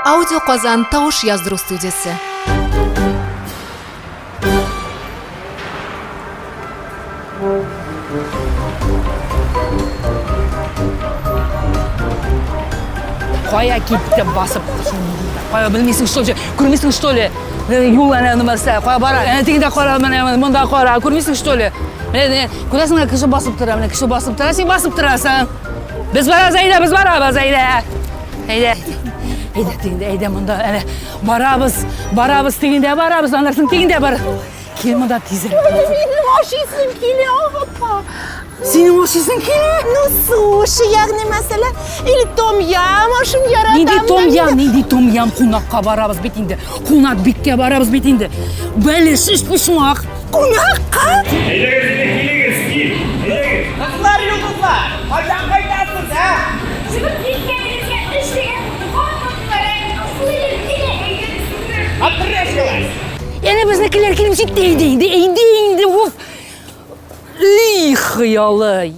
Аудио Казан тавыш яздыру студиясе. Кая китте басып? Кая белмисең, что ли? Күрмисең, что ли? Юл әнә нәмәсә, кая бара? Әнә тегендә кара, менә монда кара. Күрмисең, что ли? Менә күрәсеңме, кеше басып тора, менә кеше басып тора, син басып торасың. Без барабыз, әйдә, без барабыз, әйдә. Әйдә. Әйдә, тегендә, әйдә монда, әнә барабыз, барабыз, тегендә барабыз, аннан соң тегендә бар. Кил монда тизрәк. Минем ашыйсым килә, апа. Синең ашыйсың килә? Ну, суши, ягъни мәсәлән, или том-ям ашын яратам. Нинди том-ям, нинди том-ям кунакка барабыз бит инде. Кунак биккә барабыз бит инде. Бәлеш, өчпочмак. Кунакка? Әйдәгез, инде килегез, кил. Әйдәгез. Кызлар, йолдызлар, кайчан кайтасыз, ә? Чыгып киткәнегезгә өч сәгать булды. Әнә безнекеләр килеп җитте инде, инде, инде, инде, уф. Эй, хыялы.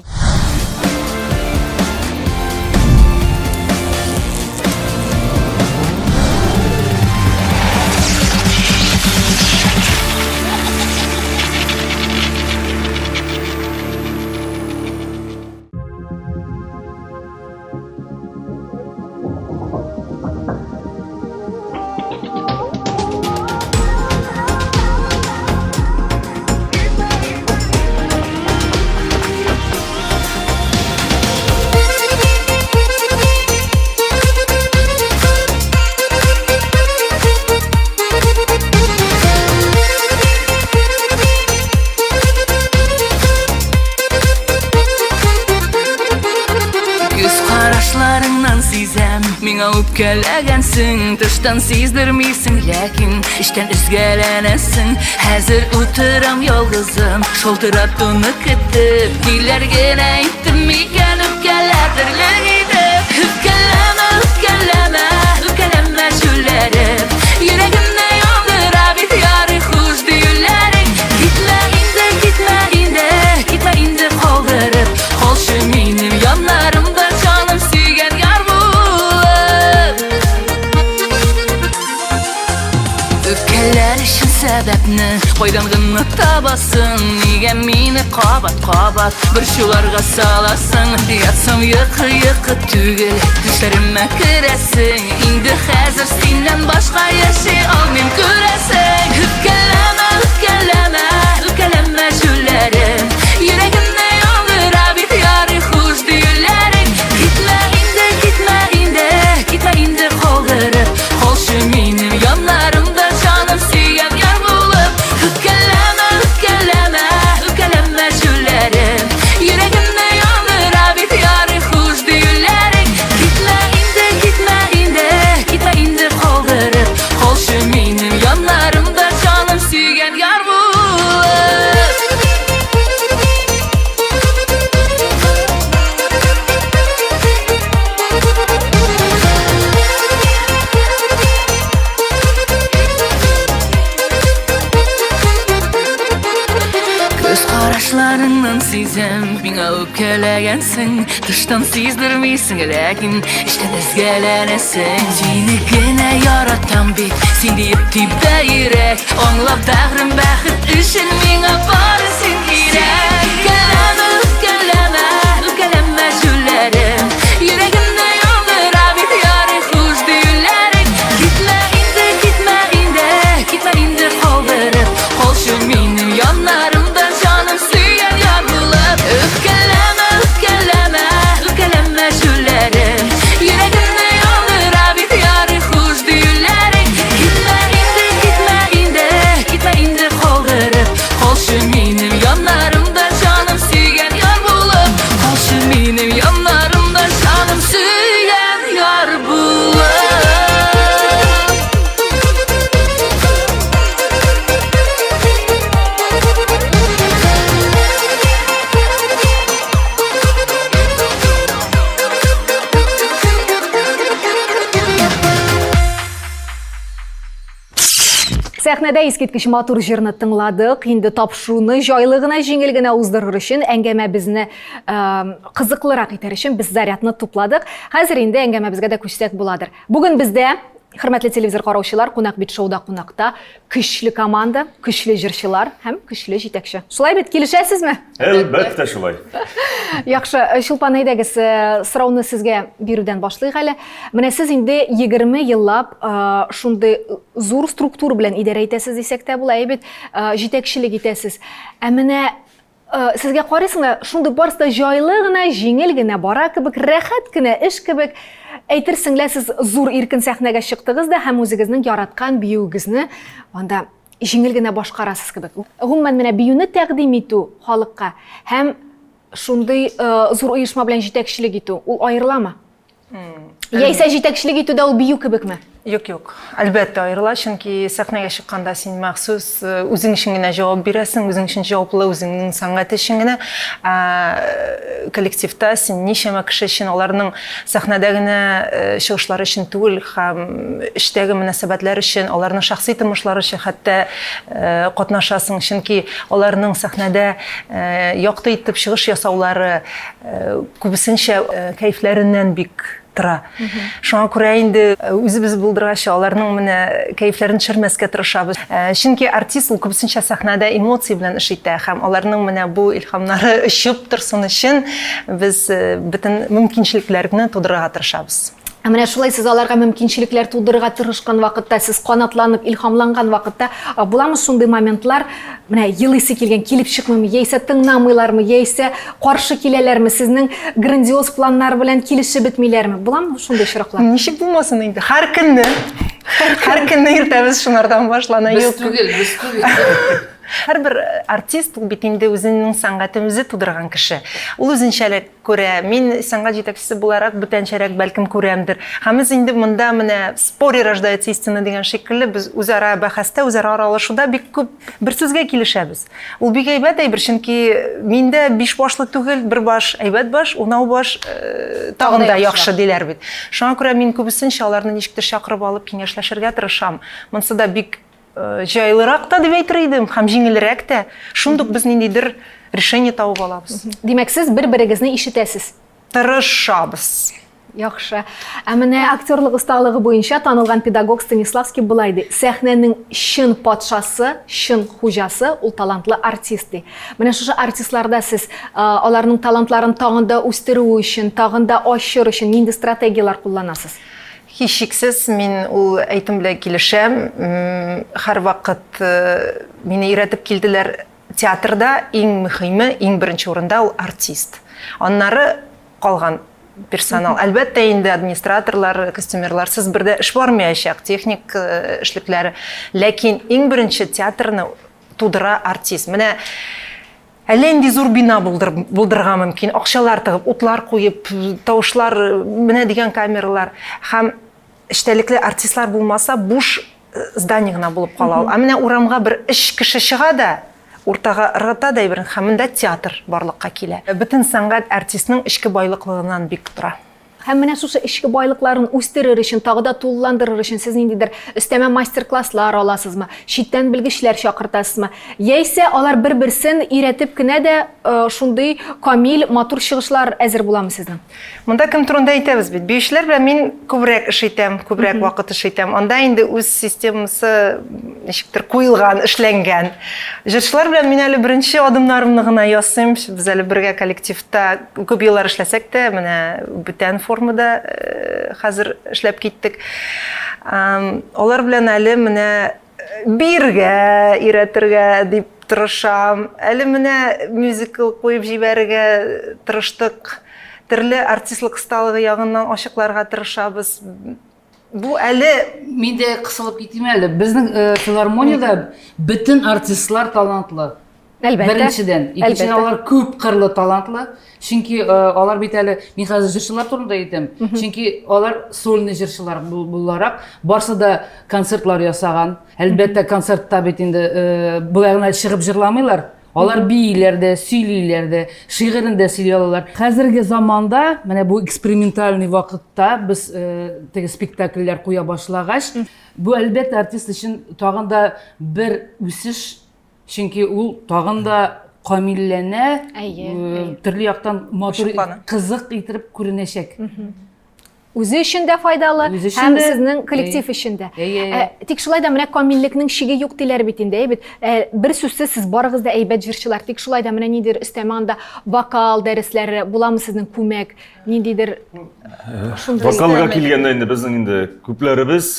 Күз карашларыңнан сизәм, миңа үпкәләгәнсең, тыштан сиздермисең, ләкин эчтән өзгәләнәсең. Хәзер утырам ялгызым, шалтыратуны көтеп, ниләр генә әйттем микән үпкәләтерлек итеп. Үпкәләмә, үпкәләмә, үпкәләмә җүләрем. Йөрәгемне яндыра бит ярый хуш диюләрең. Китмә инде, китмә инде, китмә инде калдырып. Калчы минем яннарымда җаным сөйгән яр булып. Үпкәләр өчен сәбәпне кайдан гына табасың? Нигә мине кабат-кабат борчуларга саласың? Ятсам йокы, йокы түгел, төшләремә керәсең. Инде хәзер синнән башка яши алмыйм, күрәсең. Үпкәләмә, үпкәләмә, үпкәләмә җүләрем. Йөрәгемне яндыра бит ярый хуш диюләрең. Китмә инде, китмә инде, китмә инде калдырып. Калчы минем яннарымда җаным сөйгән яр булып. Үпкәләмә, үпкәләмә, үпкәләмә җүләрем. Йөрәгемне яндыра бит ярый хуш диюләрең. Китмә инде, китмә инде, китмә инде калдырып. Калчы минем яннарымда җаным сөйгән яр булып. Күз карашларыңнан сизәм, миңа үпкәләгәнсең, тыштан сиздермисең, ләкин эчтән өзгәләнәсең. Сине генә яратам бит, син диеп тибә йөрәк, аңлап бәгърем бәхет өчен миңа бары син кирәк. Үпкәләмә, үпкәләмә, үпкәләмә җүләрем, йөрәгемне яндыра бит ярый хуш диюләрең. Китмә инде, китмә инде, китмә инде калдырып, калчы минем яннарымда җаным сөйгән яр булып. Үпкәләмә, үпкәләмә, үпкәләмә җүләрем, йөрәгемне яндыра бит ярый хуш диюләрең. Китмә инде, китмә инде, китмә инде калдырып, калчы минем яннарымда җаным сөйгән яр булып. Калчы минем яннарымда җаным сөйгән яр булып. Сәхнәдә искиткеч матур җырны тыңладык. Инде тапшыруны җайлы гына, җиңел генә уздырыр өчен, әңгәмәбезне кызыклырак итәр өчен без зарядны тупладык. Хәзер инде әңгәмәбезгә дә күчсәк буладыр. Бүген бездә Хөрмәтле телевизор караучылар, Кунак бит шоуда кунакта көчле команда, көчле җырчылар һәм көчле җитәкче. Шулай бит, килешәсезме? Әлбәттә шулай. Яхшы, э, Чулпан, әйдәгез, э, сорауны сезгә бирүдән башлыйк әле. Менә сез инде 20 еллап э, шундый зур структура белән идарә итәсез дисәк тә була, әйе бит, җитәкчелек итәсез. Ә менә Э, сезгә карыйсың да, шундый барысы да җайлы гына, җиңел генә бара кебек, рәхәт кенә эш кебек. Әйтерсең лә сез зур иркен сәхнәгә чыктыгыз да һәм үзегезнең яраткан биюегезне анда җиңел генә башкарасыз кебек. Гомумән менә биюне тәкъдим итү халыкка һәм шундый э, зур оешма белән җитәкчелек итү, ул аерыламы? Яисә җитәкчелек итү дә ул бию кебекме? Юк, юк. Әлбәттә аерыла, чөнки сәхнәгә чыкканда син махсус э, үзең өчен генә җавап бирәсең, үзең өчен җаваплы, үзеңнең сәнгать өчен генә. Ә э, коллективта син ничәмә кеше өчен, аларның сәхнәдә генә э, чыгышлары өчен түгел, һәм эштәге мөнәсәбәтләр өчен, аларның шәхси тормышлары өчен хәтта катнашасың, чөнки аларның сәхнәдә якты итеп чыгыш ясаулары, Э, күбесенчә э, кәефләреннән бик тора. Шуңа күрә инде э, үзебез булдыргач, аларның менә кәефләрен төшермәскә тырышабыз. Чөнки артист ул күбесенчә сәхнәдә эмоция белән эш итә һәм аларның менә бу илһамнары очып торсын өчен без бөтен мөмкинчелекләрне тудырырга тырышабыз. Ә менә шулай сез аларга мөмкинчелекләр тудырырга тырышкан вакытта, сез канатланып, илһамланган вакытта, буламы шундый моментлар, менә елыйсы килгән, килеп чыкмыймы, яисә тыңламыйлармы, яисә каршы киләләрме, сезнең грандиоз планнар белән килешеп бетмиләрме? Буламы шундый очраклар? Ничек булмасын инде? Һәр көнне. Һәр көнне иртәбез шунардан башлана. Без түгел, без түгел. Һәрбер артист ул бит инде үзенең сәнгатен үзе тудырган кеше. Ул үзенчәлек күрә. Мин сәнгать җитәкчесе буларак бүтәнчәрәк бәлкем күрәмдер. Һәм без инде монда менә в споре рождается истина дигән шикелле без үзара бәхәстә, үзара аралашуда бик күп бер сүзгә килешәбез. Ул бик әйбәт әйбер, чөнки мин дә биш башлы түгел, бер баш әйбәт баш, унау баш э, тагын да яхшы диләр бит. Шуңа күрә мин күбесенчә аларны ничектер чакырып алып киңәшләшергә тырышам. Монысы да бик Э, җайлырак та дип әйтер идем һәм җиңелрәк тә. Шундук без ниндидер решение табып алабыз. Димәк, сез бер-берегезне ишетәсез. Тырышабыз. Яхшы. Ә менә актерлык осталыгы буенча танылган педагог Станиславский былай ди: "Сәхнәнең чын патшасы, чын хуҗасы ул талантлы артист" ди. Менә шушы артистларда сез э, аларның талантларын тагын да үстерү өчен, тагын да ачыр өчен нинди стратегияләр кулланасыз? Һичшиксез, мин ул әйтем белән килешәм. Һәрвакыт э, мине өйрәтеп килделәр, театрда иң мөхиме, иң беренче урында ул артист. Аннары калган персонал. Әлбәттә инде администраторлар, костюмерларсыз бер дә эш бармаячак, техник э, эшлекләре. Ләкин иң беренче театрны тудыра артист. Менә Әллә нинди зур бина булдырырга мөмкин, акчалар тыгып, утлар куеп, тавышлар, менә дигән камералар. Һәм эчтәлекле артистлар булмаса, буш э, здание гына булып кала ул. Ә менә урамга бер өч кеше чыга да, уртага ыргыта да әйберен, һәм монда театр барлыкка килә. Бөтен сәнгать артистның эчке байлыклыгыннан бик тора. Һәм менә шушы эчке байлыкларын үстерер өчен, тагы да тулыландырыр өчен сез ниндидер өстәмә мастер-класслар аласызмы, читтән белгечләр чакыртасызмы? Яисә алар бер-берсен өйрәтеп кенә дә э, шундый камил, матур чыгышлар әзер буламы сезнең? Монда кем турында әйтәбез бит. Биючеләр белән мин күбрәк эш итәм, күбрәк вакыт эш итәм. Анда инде үз системасы ничектер куелган, эшләнгән. Җырчылар белән мин әле беренче адымнарымны гына ясыйм. Без әле бергә коллективта күп еллар эшләсәк тә, менә бүтән формада э, хәзер эшләп киттек. Алар белән әле менә э, биергә өйрәтергә дип тырышам. Әле менә мюзикл куеп җибәрергә тырыштык. Төрле артистлык осталыгы ягыннан ачыкларга тырышабыз. Бу әле Мин дә кысылып китим әле. Безнең э, филармониядә бөтен артистлар талантлы. Әлбәттә. Беренчедән, икенчедән алар күп кырлы талантлы. Чөнки э, алар бит әле мин хәзер җырчылар турында әйтәм. Чөнки алар сольный җырчылар буларак барсы да концертлар ясаган. Әлбәттә, концертта бит инде э, болай гына чыгып җырламыйлар. Алар бииләр дә, сөйлиләр дә, шигырен дә сөйли алалар. Хәзерге заманда, менә бу экспериментальный вакытта без э, теге спектакльләр куя башлагач, бу әлбәттә артист өчен тагын да бер үсеш. Чөнки ул тагын да камилләнә, Әйе, э, әйе. төрле яктан матур, Ачыклана. кызык итеп күренәчәк. Үзе өчен дә файдалы һәм сезнең коллектив өчен дә. Ә, тик шулай да менә камиллекнең чиге юк диләр бит инде, әйбит. Ә, бер сүзсез сез барыгыз да әйбәт җырчылар. Тик шулай да менә ниндидер өстәмә анда вокал дәресләре буламы сезнең күмәк, ниндидер шундый Вокалга килгәндә инде безнең инде күпләребез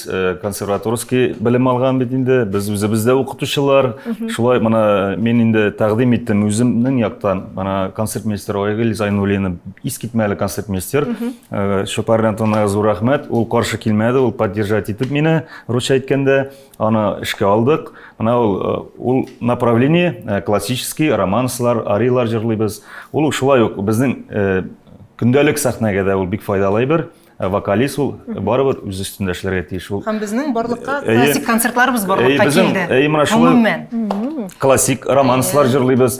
консерваторский белем алган бит инде. Без үзебез дә укытучылар. Шулай менә мин инде тәкъдим иттем үземнең яктан. Менә концертмейстер Айгөл Зайнуллина искитмәле концертмейстер. Чопар Антоновнага зур рәхмәт. Ул каршы килмәде, ул поддержать итеп мине, русча әйткәндә, аны эшкә алдык. Менә ул ул направление классический романслар, ариялар җырлыйбыз. Ул шулай ук безнең көндәлек сәхнәгә дә ул бик файдалы әйбер. Вокалист ул барыбер үз өстендә эшләргә тиеш. Ул Һәм безнең барлыкка классик концертларыбыз барлыкка килде. Әйе, менә шулай. Классик романслар җырлыйбыз.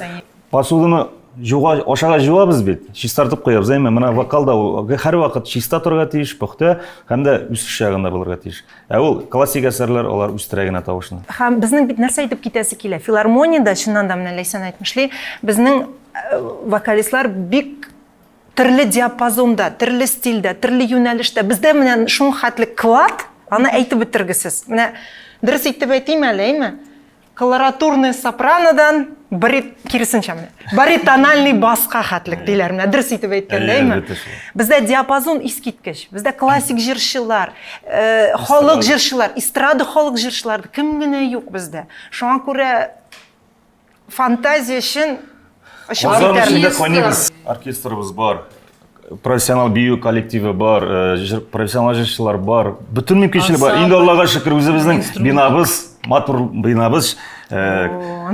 Посуданы жуга, ашага жуабыз бит, чистартып куябыз, әйме? Менә вокал да ул һәрвакыт чиста торырга тиеш, пөхтә һәм дә үсеш ягында булырга тиеш. Ә ул классик әсәрләр алар үстерә генә тавышны. Һәм безнең бит нәрсә әйтеп китәсе килә? Филармониядә, чыннан да менә Ләйсән әйтмешли, безнең э, вокалистлар бик төрле диапазонда, төрле стильдә, төрле юнәлештә. Бездә менә шуның хәтле клад, аны әйтеп бетергесез. Менә дөрес итеп әйтим әле, әйме? Колоратурный сопранодан барит, киресенчә менә. Баритональный баска хәтлек диләр менә, дөрес итеп әйткәндә, әйме? Бездә диапазон искиткеч. Бездә классик җырчылар, э, халык җырчылар, эстрада халык җырчылары кем генә юк бездә. Шуңа күрә фантазия өчен очып китәрлек. Оркестрыбыз бар. Профессионал бию коллективы бар, э, профессионал җырчылар бар. Бөтен мөмкинчелек бар. Инде Аллага шөкер, үзебезнең бинабыз, матур бинабыз. Э,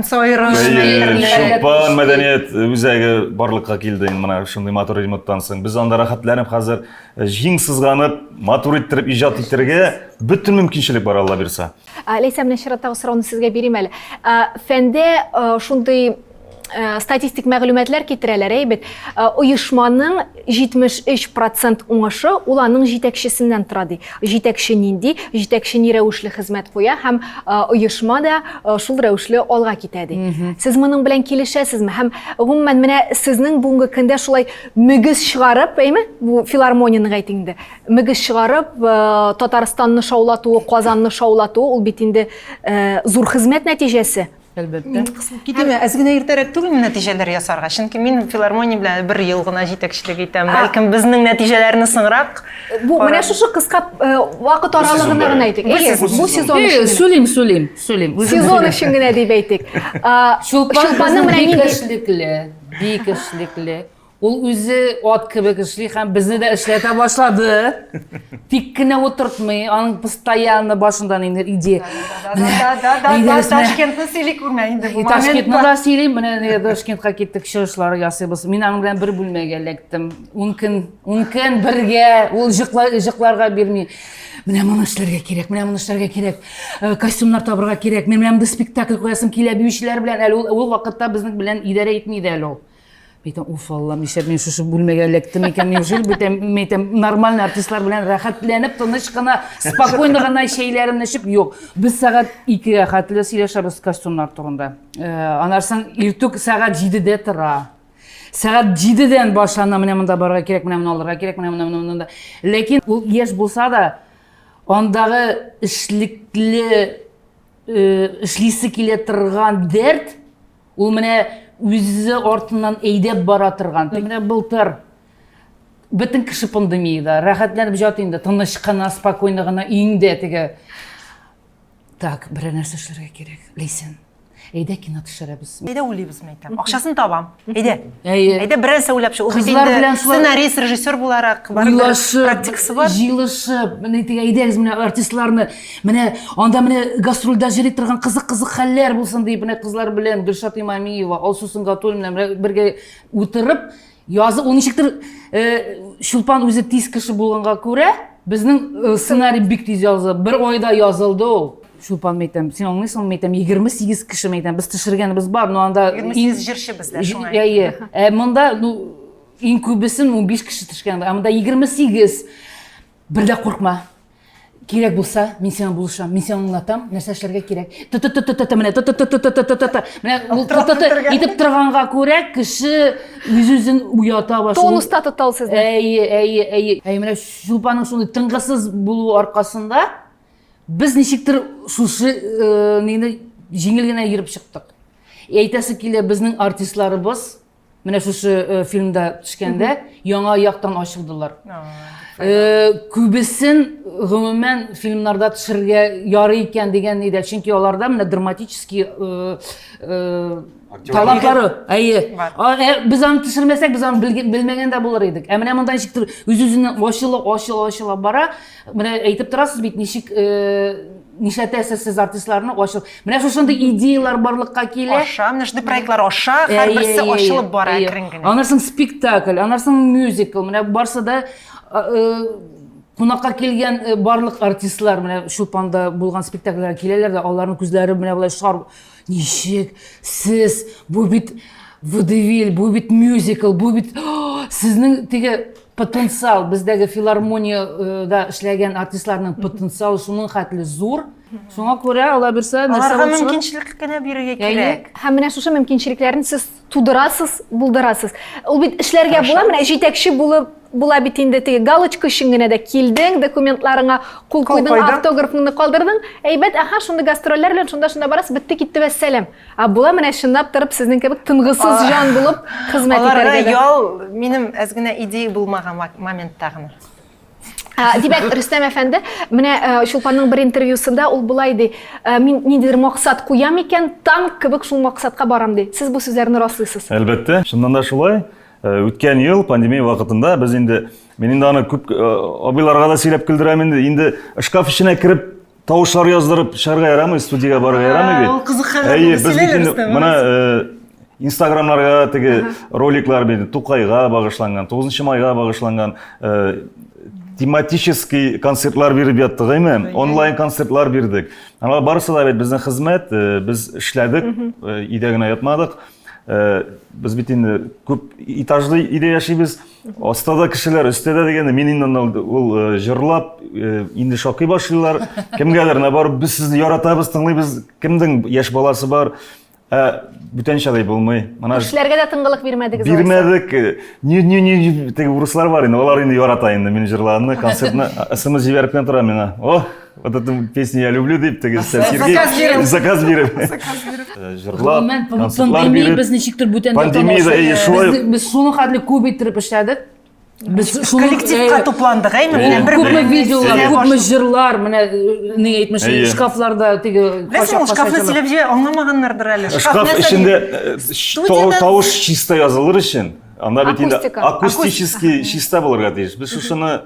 Чулпан мәдәният үзәге барлыкка килде инде менә шундый матур ремонттан соң. Без анда рәхәтләнеп хәзер э, җиң сызганып, матур иттереп иҗат итәргә бөтен мөмкинчелек бар, Алла бирса. Ләйсән, менә чираттагы сорауны сезгә бирим әле. Фәндә шундый Э, статистик мәгълүматлар китерәләр, әй бит. Э, оешманың 73% уңышы ул аның җитәкчесеннән тора ди. Җитәкче нинди, җитәкче ни рәвешле хезмәт куя һәм э, оешма да шул рәвешле алга китә ди. Сез моның белән килешәсезме? Һәм гомумән менә сезнең бүгенге көндә шулай мөгез чыгарып, әйме? Бу филармонияне әйтик инде. Мөгез чыгарып, Татарстанны шаулатуы, Казанны шаулатуы ул бит инде зур хезмәт нәтиҗәсе. Әлбәттә. Мин кысылып китәм, әз генә иртәрәк түгелме нәтиҗәләр ясарга? Чөнки мин филармония белән бер ел гына җитәкчелек итәм. Бәлкем безнең нәтиҗәләрне соңрак Бу менә шушы кыска э, вакыт аралыгына гына әйтик. Әйе, бу сезон өчен. Сөйлим, сөйлим, сөйлим. Сезон өчен генә дип әйтик. Чулпан менә бик эшлекле, бик эшлекле. Ул үзе ат кебек эшли һәм безне дә эшләтә башлады. Тик кенә утыртмый, аның постоянно башында ниндидер идея. Да, да, да, да, Ташкентны сөйли күрмә инде бу Ташкентны да сөйлим, менә нигә Ташкентка киттек, чыгышлар ясыйбыз. Мин аның белән бер бүлмәгә эләктем. 10 көн, 10 көн бергә, ул җыкларга бирми. Менә моны эшләргә кирәк, менә моны эшләргә кирәк. Э, костюмнар табырга кирәк. Мин менә монда спектакль куясым килә биючеләр белән. Әле ул ул вакытта безнең белән идарә итми иде әле ул. Әйтәм, уф, Аллам, нишләп мин шушы бүлмәгә эләктем икән, неужели бүтән, мин әйтәм, нормальный артистлар белән рәхәтләнеп, тыныч кына, спокойно гына чәйләремне эчеп, юк. Без сәгать 2-гә хәтле сөйләшәбез костюмнар турында. Э, аннан соң иртүк сәгать 7-дә тора. Сәгать 7-дән башлана, менә монда барырга кирәк, менә моны алырга кирәк, менә монда, менә монда. Ләкин ул яшь булса да, андагы эшлекле, э, эшлисе килә торган дәрт, Ул менә үзе артыннан әйдәп бара торган. Менә былтыр бөтен кеше пандемиядә рәхәтләнеп җат инде, тыныч кына, спокойно гына өеңдә теге. Так, берәр нәрсә эшләргә кирәк, Ләйсән. Әйдә кино төшерәбез. Әйдә уйлыйбыз, мин әйтәм. Акчасын табам. Әйдә. Әйе. Әйдә берәр нәрсә уйлап чык. Ул бит инде белән шулай сценарист, режиссер буларак барыбер практикасы бар. Җыелышып, менә теге әйдәгез менә артистларны Менә анда менә гастрольдә йөри торган кызык-кызык хәлләр булсын дип, менә кызлар белән Гөлшат Имамиева, Алсу Сөнгатуллина белән бергә утырып, язып, ул ничектер э, Чулпан үзе тиз кеше булганга күрә, безнең э, сценарий бик тиз язылды. Бер айда язылды ул. Чулпан мәйтәм, син аңлыйсыңмы мәйтәм, 28 кеше мәйтәм, без төшергәнебез бар, но анда 28 җырчы бездә шуңа. Әйе. Ә монда, ну, иң күбесен 15 кеше төшкән, ә монда 28. Бер дә куркма. Кирәк булса, мин сиңа булышам, мин сиңа аңлатам, нәрсә эшләргә кирәк. Т т т т т т менә т т т т т т т т Менә ул т т т итеп торганга күрә кеше үз-үзен уята башлый. Тонуста тота ул сезне. Әйе, әйе, әйе. Әйе, менә Чулпанның шундый тынгысыз булуы аркасында без ничектер шушы э, нигне җиңел генә йөреп чыктык. Әйтәсе килә, безнең артистларыбыз Менә шушы э, фильмда төшкәндә яңа яктан ачылдылар. Э, күбесен гомумән фильмнарда төшерергә ярый икән дигән иде. Чөнки аларда менә драматический э, талантлары. Әйе. Без аны төшермәсәк, без аны белмәгән дә булыр идек. Ә менә монда ничектер үз-үзеннән ачыла, ачыла, ачыла бара. Менә әйтеп торасыз бит, ничек нишләтәсез сез артистларны ачыл. Менә шушындый идеялар барлыкка килә. Аша, менә шундый проектлар аша, һәрберсе ачылып бара әкрен генә. Аннан соң спектакль, аннан соң мюзикл, менә барсы да кунакка килгән барлык артистлар менә Чулпанда булган спектакльләргә киләләр дә, аларның күзләре менә болай шар ничек сез бу бит водевиль, бу бит мюзикл, бу бит сезнең теге потенциал, бездәге филармониядә эшләгән артистларның потенциалы шуның хәтле зур. Шуңа күрә алла бирсә, нәрсә Аларга мөмкинчелек кенә бирергә кирәк. Һәм менә шушы мөмкинчелекләрне сез тудырасыз, булдырасыз. Ул бит эшләргә була, менә җитәкче булып була бит инде теге галочка өчен генә дә килдең, документларыңа кул куйдың, автографыңны калдырдың. Әйбәт, аха, шундый гастрольләр белән шунда-шунда барасыз, бетте китте вәссәлам. Ә була менә чынлап торып сезнең кебек тынгысыз җан булып хезмәт итәргә дә. Аларга ял минем әз генә идея булмаган моментта гына. Димәк, Рөстәм әфәнде, менә Чулпанның бер интервьюсында ул болай ди, мин ниндидер максат куям икән, танк кебек шул максатка барам ди. Сез бу сүзләрне раслыйсыз? Әлбәттә, чыннан да шулай. Үткән ел пандемия вакытында без инде, мин инде аны күп абыйларга да сөйләп көлдерәм инде, инде шкаф эченә кереп Тавышлар яздырып чыгарга ярамый, студиягә барырга ярамый бит. Ул кызык хәлләр Әйе, без бит инде менә Инстаграмнарга теге роликлар бит Тукайга багышланган, 9 майга багышланган тематический концертлар биреп яттык, әйме? Онлайн концертлар бирдек. Алар барысы да бит безнең хезмәт, без эшләдек, өйдә генә ятмадык. Без бит инде күп этажлы өйдә яшибез. Аста да кешеләр, өстә дә дигәндә, мин инде анда ул э, җырлап, э, инде шакый башлыйлар. Кемгәдер, наоборот, без сезне яратабыз, тыңлыйбыз. Кемнең яшь баласы бар? Ә бүтәнчә дә булмый. Менә Кешеләргә дә тынгылык бирмәдегез. Бирмәдек. Не, не, не, теге урыслар бар инде, алар инде ярата инде минем җырларымны, концертны смс җибәреп кенә тора миңа. О, Вот эту песню я люблю дип теге Сергей заказ биреп заказ биреп заказ биреп э, җырлап гомумән пандемия без ничектер бүтән пандемияда әйе шулай без шуның хәтле күп иттереп эшләдек без шуны коллективка э, тупландык әйме менә бер күпме видеолар күпме җырлар менә э, ни әйтмешли шкафларда теге беләсең ул шкафны сөйләп җибәр аңламаганнардыр әле шкаф эчендә тавыш чиста язылыр өчен анда бит инде акустический чиста булырга тиеш без шушыны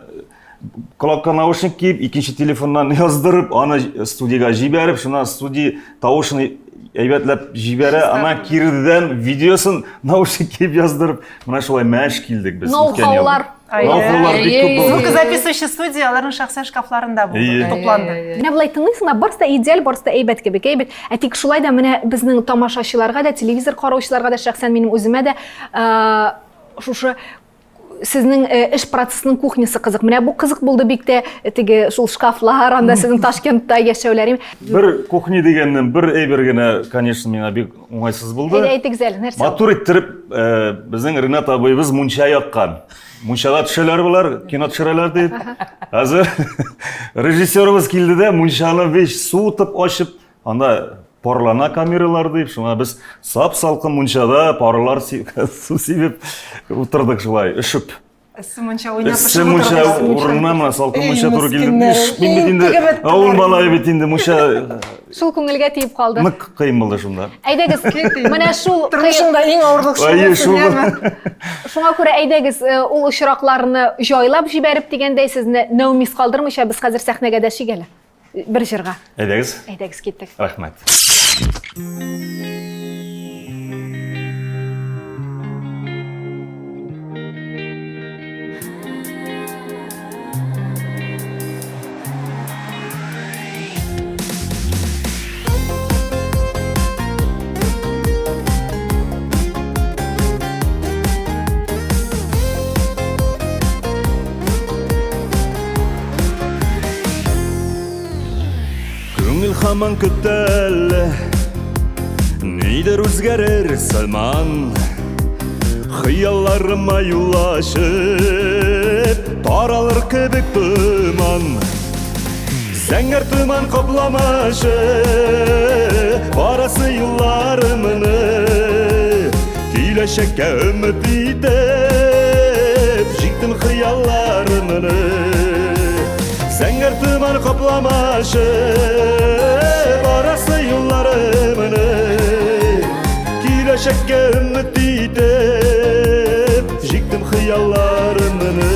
колакка наушник киеп, икенче телефоннан яздырып, аны студиягә җибәреп, шуннан студия тавышын әйбәтләп җибәрә, ана киредән видеосын наушник киеп яздырып, менә шулай мәш килдек без. Ноу-хаулар. Ноу-хаулар бик күп булды. Звукозаписывающий студия аларның шәхсән шкафларында булды, тупланды. Менә болай тыңлыйсың да, барысы да идеаль, барысы да әйбәт кебек, әйбәт. Ә тик шулай да менә безнең тамашачыларга да, телевизор караучыларга да, шәхсән минем үземә дә шушы сезнең э, эш процессының кухнясы кызык. Менә бу кызык булды бик тә э, теге шул шкафлар, анда сезнең Ташкентта яшәүләр. Бер кухня дигәннән бер әйбер генә, конечно, миңа бик уңайсыз булды. Әйдә әйтегез әле, нәрсә? Матур иттереп э, безнең Ренат абыебыз мунча яккан. Мунчада төшәләр болар, кино төшерәләр дип. Хәзер режиссерыбыз килде дә мунчаны бик суытып ачып Анда парлана камералар дип, шуңа без сап-салкын мунчада парлар су сибеп утырдык шулай, өшеп. Эссе мунча уйнап Эссе мунча урынына менә салкын мунча туры килде. Мин бит инде авыл малае бит инде мунча Шул күңелгә тиеп калды. Нык кыен булды шунда. Әйдәгез, менә шул тормышыңда иң авырлык шул. Шуңа күрә әйдәгез, э, ул очракларны җайлап җибәреп дигәндәй сезне нәүмиз калдырмыйча без хәзер сәхнәгә дәшик әле. Бер җырга. Әйдәгез. Әйдәгез, киттек. Рәхмәт. һаман көтә әле, Нидер үзгәрер сыман. Хыялларыма юл ачып, Таралыр кебек томан. Зәңгәр томан капламашы, Барасы юлларымны. Киләчәккә өмет итеп, Җиктем хыялларымны. Зәңгәр томан капламашы, Барасы юлларымны. Киләчәккә өмет итеп, Җиктем хыялларымны.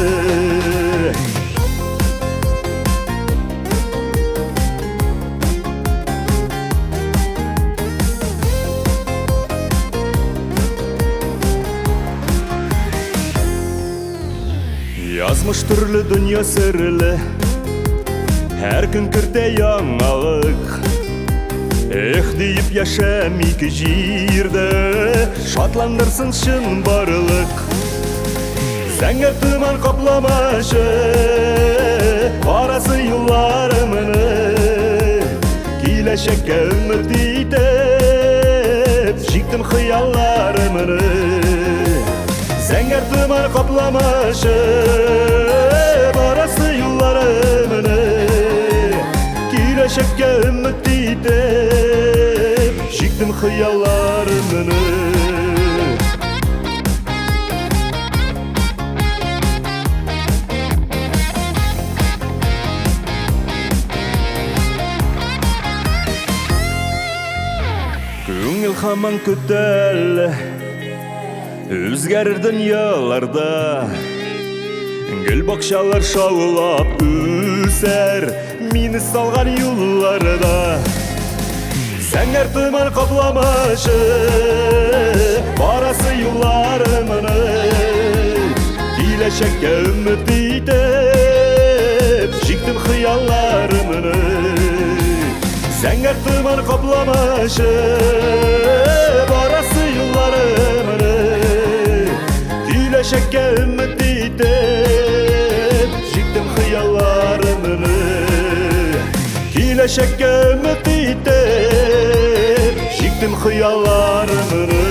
Язмыш төрле, дөнья серле, Һәр көн кертә яңалык. Эх диеп яшәм ике җирдә, Шатландырсын чын барлык. Зәңгәр томан капламашы, Барасы юлларымны. Киләчәккә өмет итеп, Җиктем хыялларымны. Зәңгәр томан капламашы, Барасы юлларымны. Киләчәккә өмет итеп, Җиктем хыялларымны. Күңел һаман көтә әле, Үзгәрер дөньяларда. Гөл бакчалар шаулап үсәр, Мине салган юлларда. Зәңгәр томан капламашы, Барасы юлларымны. Киләчәккә өмет итеп, Җиктем хыялларымны. Зәңгәр томан капламашы, Барасы юлларымны. Киләчәккә өмет итеп, Җиктем хыялларымны. Киләчәккә өмет итеп, Җиктем хыялларымны.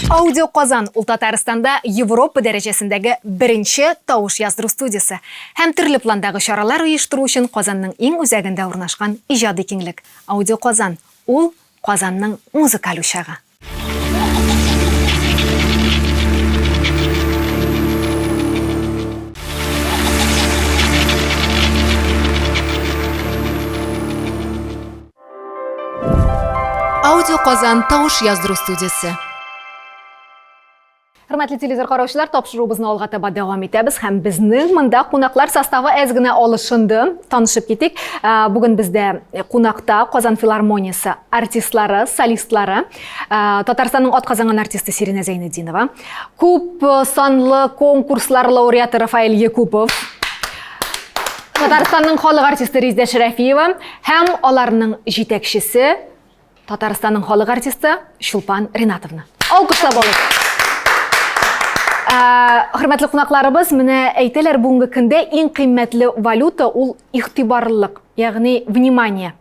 Аудио Казан ул Татарстанда Европа дәрәҗәсендәге беренче тавыш яздыру студиясе һәм төрле пландагы чаралар оештыру өчен Казанның иң үзәгендә урнашкан иҗади киңлек. Аудио Казан ул Казанның музыкаль учагы. Аудио Казан тавыш яздыру студиясе. Хөрмәтле телевизор караучылар, тапшыруыбызны алга таба дәвам итәбез һәм безнең монда кунаклар составы әз генә алышынды. Танышып китик. Ә, Бүген бездә кунакта Казан филармониясе артистлары, солистлары, ә, Татарстанның атказанган артисты Сиринә Зәйнетдинова, күп э, санлы конкурслар лауреаты Рафаэль Якупов, Татарстанның халык артисты Резидә Шәрәфиева һәм аларның җитәкчесе Татарстанның халык артисты Чулпан Ринатовна. Алкышлап алыйк. Ә, хөрмәтле кунакларыбыз, менә әйтәләр, бүгенге көндә иң кыйммәтле валюта ул игътибарлылык, ягъни внимание.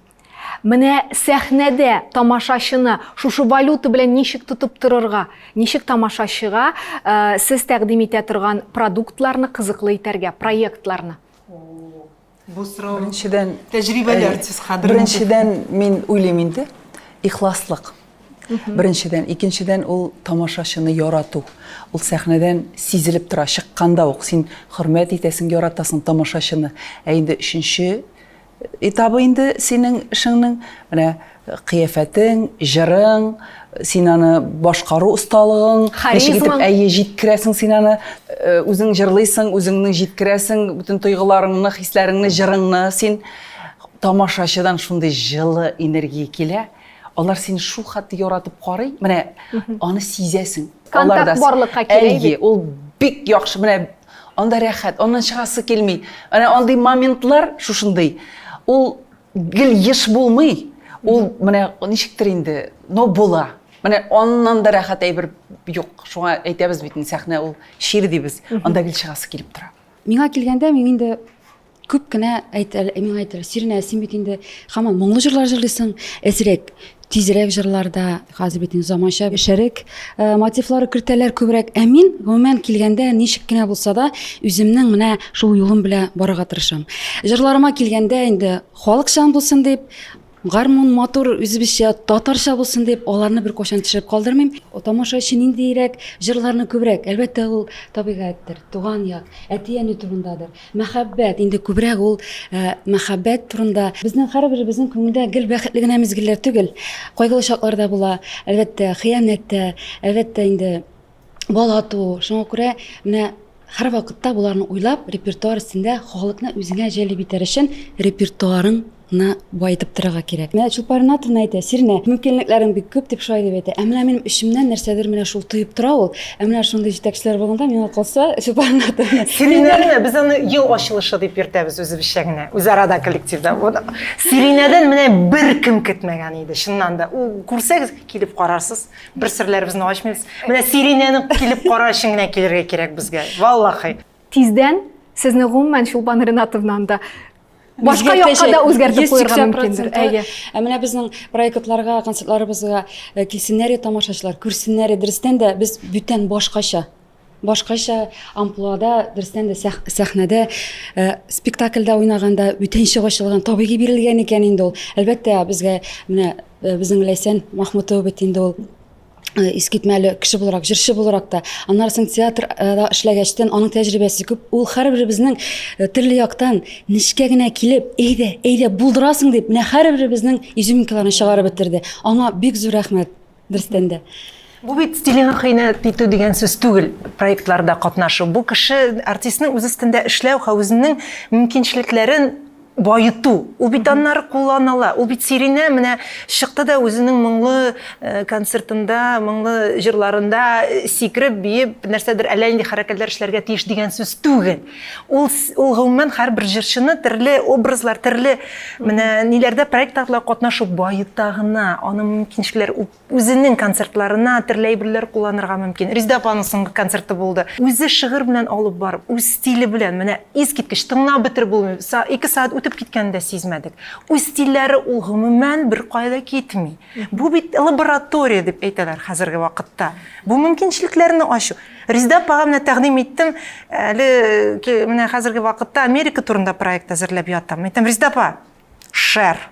Менә сәхнәдә тамашачыны шушы валюта белән ничек тотып торырга, ничек тамашачыга э, сез тәкъдим итә торган продуктларны кызыклы итәргә, проектларны? Бу сорау Беренчедән, тәҗрибәле артист хәдер. Беренчедән, мин уйлыйм инде, ихласлык. Беренчедән, икенчедән ул тамашачыны ярату. Ул сәхнәдән сизелеп тора, чыкканда ук син хөрмәт итәсең, яратасың тамашачыны. Ә инде өченче этабы инде синең эшеңнең менә кыяфәтең, җырың, син аны башкару осталыгың, ничек итеп әйе җиткерәсең син аны, э, үзең җырлыйсың, үзеңнең җиткерәсең бөтен тойгыларыңны, хисләреңне, җырыңны син тамашачыдан шундый җылы энергия килә. Алар сине шул хәтле яратып карый, менә аны сизәсең. Контакт барлыкка килә. Әйе, ул бик яхшы. Менә Анда рәхәт, аннан чыгасы килми. Әнә андый моментлар шушындый. Ул гел еш булмый. Ул менә ничектер инде, но була. Менә аннан да рәхәт әйбер юк. Шуңа әйтәбез бит, сәхнә ул чир дибез. Анда гел чыгасы килеп тора. Миңа килгәндә, мин инде күп кенә әйтә, миңа әйтәләр, Сиринә, син бит инде һаман моңлы җырлар җырлыйсың, әзрәк тизрәк җырларда, хәзер бит инде заманча шәрек э, мотивлары кертәләр күбрәк. Ә мин, гомумән килгәндә, ничек кенә булса да, үземнең менә шул юлым белән барырга тырышам. Җырларыма килгәндә инде халыкчан булсын дип, Гармун матур, үзебезчә, татарча булсын дип, аларны беркайчан төшереп калдырмыйм. Тамашачы ниндиерәк җырларны күбрәк? Әлбәттә, ул табигатьтер, туган як, әти-әни турындадыр. Мәхәббәт, инде күбрәк ул э, мәхәббәт турында. Безнең һәрберебезнең күңелдә гел бәхетле генә мизгелләр түгел. Кайгылы чаклар да була, әлбәттә, хыянәт тә, әлбәттә, инде бала туу. Шуңа күрә менә һәрвакытта боларны уйлап, репертуар өстендә халыкны үзеңә җәлеп итәр өчен репертуарыңны баетып торырга кирәк. Менә Чулпан Ринатовна әйтә, Сиринә, мөмкинлекләрең бик күп дип шулай дип әйтә. Ә менә минем эчемнән нәрсәдер менә шул тоеп тора ул. Ә менә шундый җитәкчеләр булганда миңа калса, Чулпан Ринатовна. Сиринәне без аны ел ачылышы дип йөртәбез үзебезчә генә, үзара да коллективда. Вот Сиринәдән менә беркем көтмәгән иде, чыннан да. Ул күрсәгез, килеп карарсыз. Бер серләребезне ачмыйбыз. Менә Сиринәне килеп карар өчен генә килергә кирәк безгә. Валлахи. Тиздән сезне гомумән Чулпан Ринатовна анда башка якка да үзгәртеп куярга мөмкиндер. Әйе. Ә менә безнең проектларга, концертларыбызга э, килсеннәр тамашачылар, күрсеннәр, дөрестән дә без бүтән башкача. Башкача амплуада, дөрестән дә сәхнәдә э, спектакльдә уйнаганда бүтәнчә ачылган, табигый бирелгән икән инде ул. Әлбәттә, безгә менә э, безнең Ләйсән Махмутова бит инде ул э, искитмәле кеше буларак, җырчы буларак та. Аннары соң театрда эшләгәчтен аның тәҗрибәсе күп. Ул һәрберебезнең төрле яктан нечкә генә килеп, әйдә, әйдә, булдырасың дип, менә һәрберебезнең изюминкаларын чыгарып бетерде. Аңа бик зур рәхмәт. Дөрестән дә. Бу бит стилеңә хыянәт итү дигән сүз түгел, проектларда катнашу. Бу кеше, артистның үз өстендә эшләү һәм үзенең мөмкинчелекләрен баету. Ул бит аннары кулланыла. Ул бит Сиринә менә чыкты да үзенең моңлы э, концертында, моңлы җырларында э, сикереп, биеп, нәрсәдер әллә нинди хәрәкәтләр эшләргә тиеш дигән сүз түгел. Ул ул гомумән һәрбер җырчыны төрле образлар, төрле менә ниләрдә проектларда катнашу баета гына, аның мөмкинчелекләре үзенең концертларына төрле әйберләр кулланырга мөмкин. Резеда апаның соңгы концерты булды. Үзе шигырь белән алып барып, үз стиле белән, менә искиткеч, тыңлап бетереп булмый. Ике сәгать үтеп киткәнен дә сизмәдек. Үз стильләре ул гомумән беркая да китми. Бу бит лаборатория дип әйтәләр хәзерге вакытта. Бу мөмкинчелекләрне ачу. Резеда апага менә тәкъдим иттем, әле менә хәзерге вакытта Америка турында проект әзерләп ятам. Әйтәм, Резеда апа, шәр.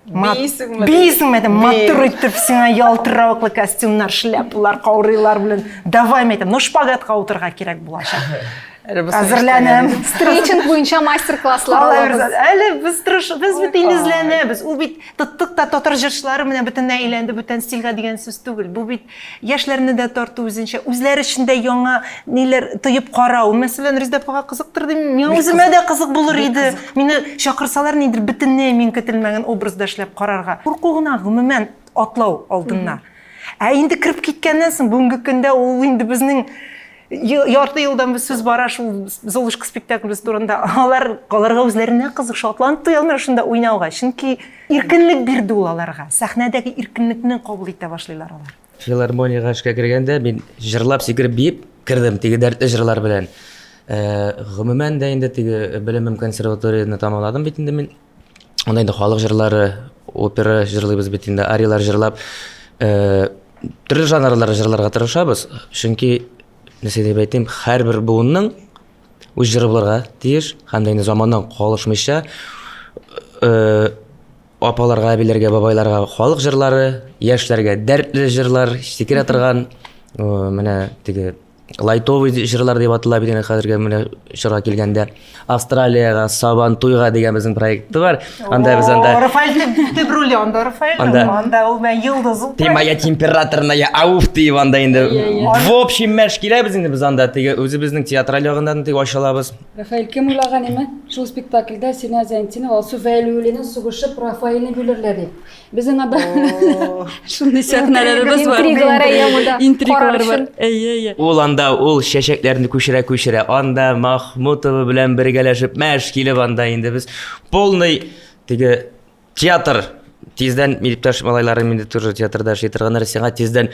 Бийсеңме? Бийсеңме? Әйтәм, матур итеп сиңа ялтыравыклы костюмнар, шляпалар, каурыйлар белән. Давай, әйтәм, но шпагатка утырырга кирәк булачак. Әзерләнәм. Стретчинг буенча мастер-класслар алабыз. Әле без тырыш, без бит инде эзләнәбез. Ул бит тоттык та татар җырчылары менә бөтенләй әйләнде бүтән стильгә дигән сүз түгел. Бу бит Яшьләрне дә тарту үзенчә, үзләре өчен дә яңа ниләр тоеп карау. Мәсәлән, Резеда апага кызыктыр дим, миңа үземә дә кызык булыр иде. Мине чакырсалар, нидер бөтенләй мин көтелмәгән образда эшләп карарга. Курку гына, гомумән, атлау алдыннан. Ә инде кереп киткәннән соң, бүгенге көндә ул инде безнең ярты елдан без сүз бара шул Золушка спектаклебез турында. Алар аларга үзләренә кызык, шатланып туя алмыйлар шунда уйнауга. Чөнки иркенлек бирде ул аларга. Сәхнәдәге иркенлекне кабул итә башлыйлар алар. Филармониягә эшкә кергәндә мин җырлап, сикереп, биеп кердем теге дәртле җырлар белән. Э, гомумән дә инде теге белемем консерваторияне тәмамладым бит инде мин. Анда инде халык җырлары, опера җырлыйбыз бит инде, ариялар җырлап. Э, төрле жанрлар җырларга тырышабыз. Чөнки, нәрсә дип әйтим, һәрбер буынның үз җыры булырга тиеш һәм дә инде заманнан калышмыйча э, апаларга, әбиләргә, бабайларга халык җырлары, яшьләргә дәртле җырлар, сикерә торган, э, менә теге лайтовый җырлар дип атала бит инде хәзерге менә чорга килгәндә. Австралиягә Сабан туйга дигән безнең проекты бар. Анда без анда Рафаэль төп роле анда Рафаэль. Анда, анда ул менә йолдыз ул. Ты моя температорная, ауф дип анда инде. В общем, мәш киләбез инде без анда теге үзебезнең театраль ягыннан теге ачылабыз. Рафаэль кем уйлаган име? Шул спектакльдә Синә Зәйтинова Алсу Вәлиуллина сугышып Рафаэльне бүлерләр дип. Безнең анда шундый сәхнәләребез бар. Интригалар әйе монда. Интригалар бар. Әйе, әйе. Ул анда ул чәчәкләрне күчерә-күчерә, анда Махмутова белән бергәләшеп мәш килеп анда инде без полный теге театр. Тиздән иптәш малайларым инде тоже театрда эшли торганнар, сиңа тиздән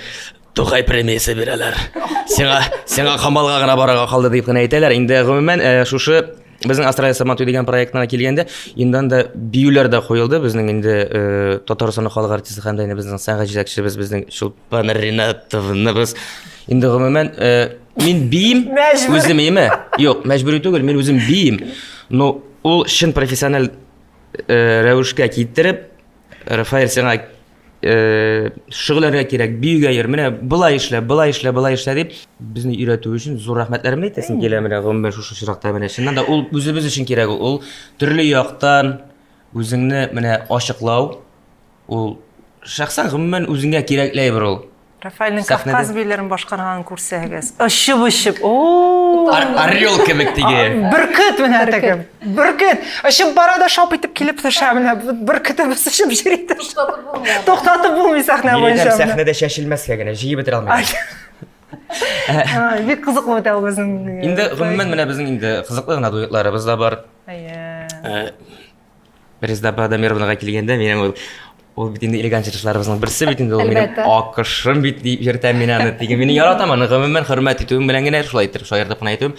Тукай премиясе бирәләр. Сиңа, сиңа Камалга гына барырга калды дип кенә әйтәләр. Инде гомумән шушы безнең Астралия Сабантуй дигән проектына килгәндә, инде анда биюләр дә куелды. Безнең инде Татарстанның халык артисты һәм дә инде безнең сәнгать җитәкчебез безнең Чулпан Ринатовна инде гомумән мин биим үзем име? Юк, мәҗбүри түгел, мин үзем биим. Но ул чын профессиональ рәвешкә китереп, Рафаэль сиңа шөгыльләргә кирәк, биюгә йөр, менә болай эшлә, болай эшлә, болай эшлә дип безне өйрәтү өчен зур рәхмәтләремне әйтәсем килә менә гомумән шушы очракта менә чыннан да ул үзебез өчен кирәк ул. Ул төрле яктан үзеңне менә ачыклау, ул шәхсән гомумән үзеңә кирәкле әйбер ул. Рафаэльнең Кавказ биюләрен башкарганын күрсәгез, очып-очып, о! Орел кебек теге. Бөркет менә теге. Бөркет. Очып бара да шап итеп килеп төшә менә. Бөркетебез очып йөри. Туктатып булмый. Туктатып булмый сәхнә буенча. Сәхнәдә чәчелмәскә генә, җыеп бетерә алмыйм. Бик кызыклы үтә ул безнең. Инде гомумән менә безнең инде кызыклы гына дуэтларыбыз да бар. Әйе. Резда апа Дамировнага килгәндә, минем ул ул бит инде элегант җырчыларыбызның берсе бит инде ул минем акышым бит дип йөртәм мин аны. Теге мине яратам аны, гомумән хөрмәт итүем белән генә шулай итеп шаяртып кына әйтүем.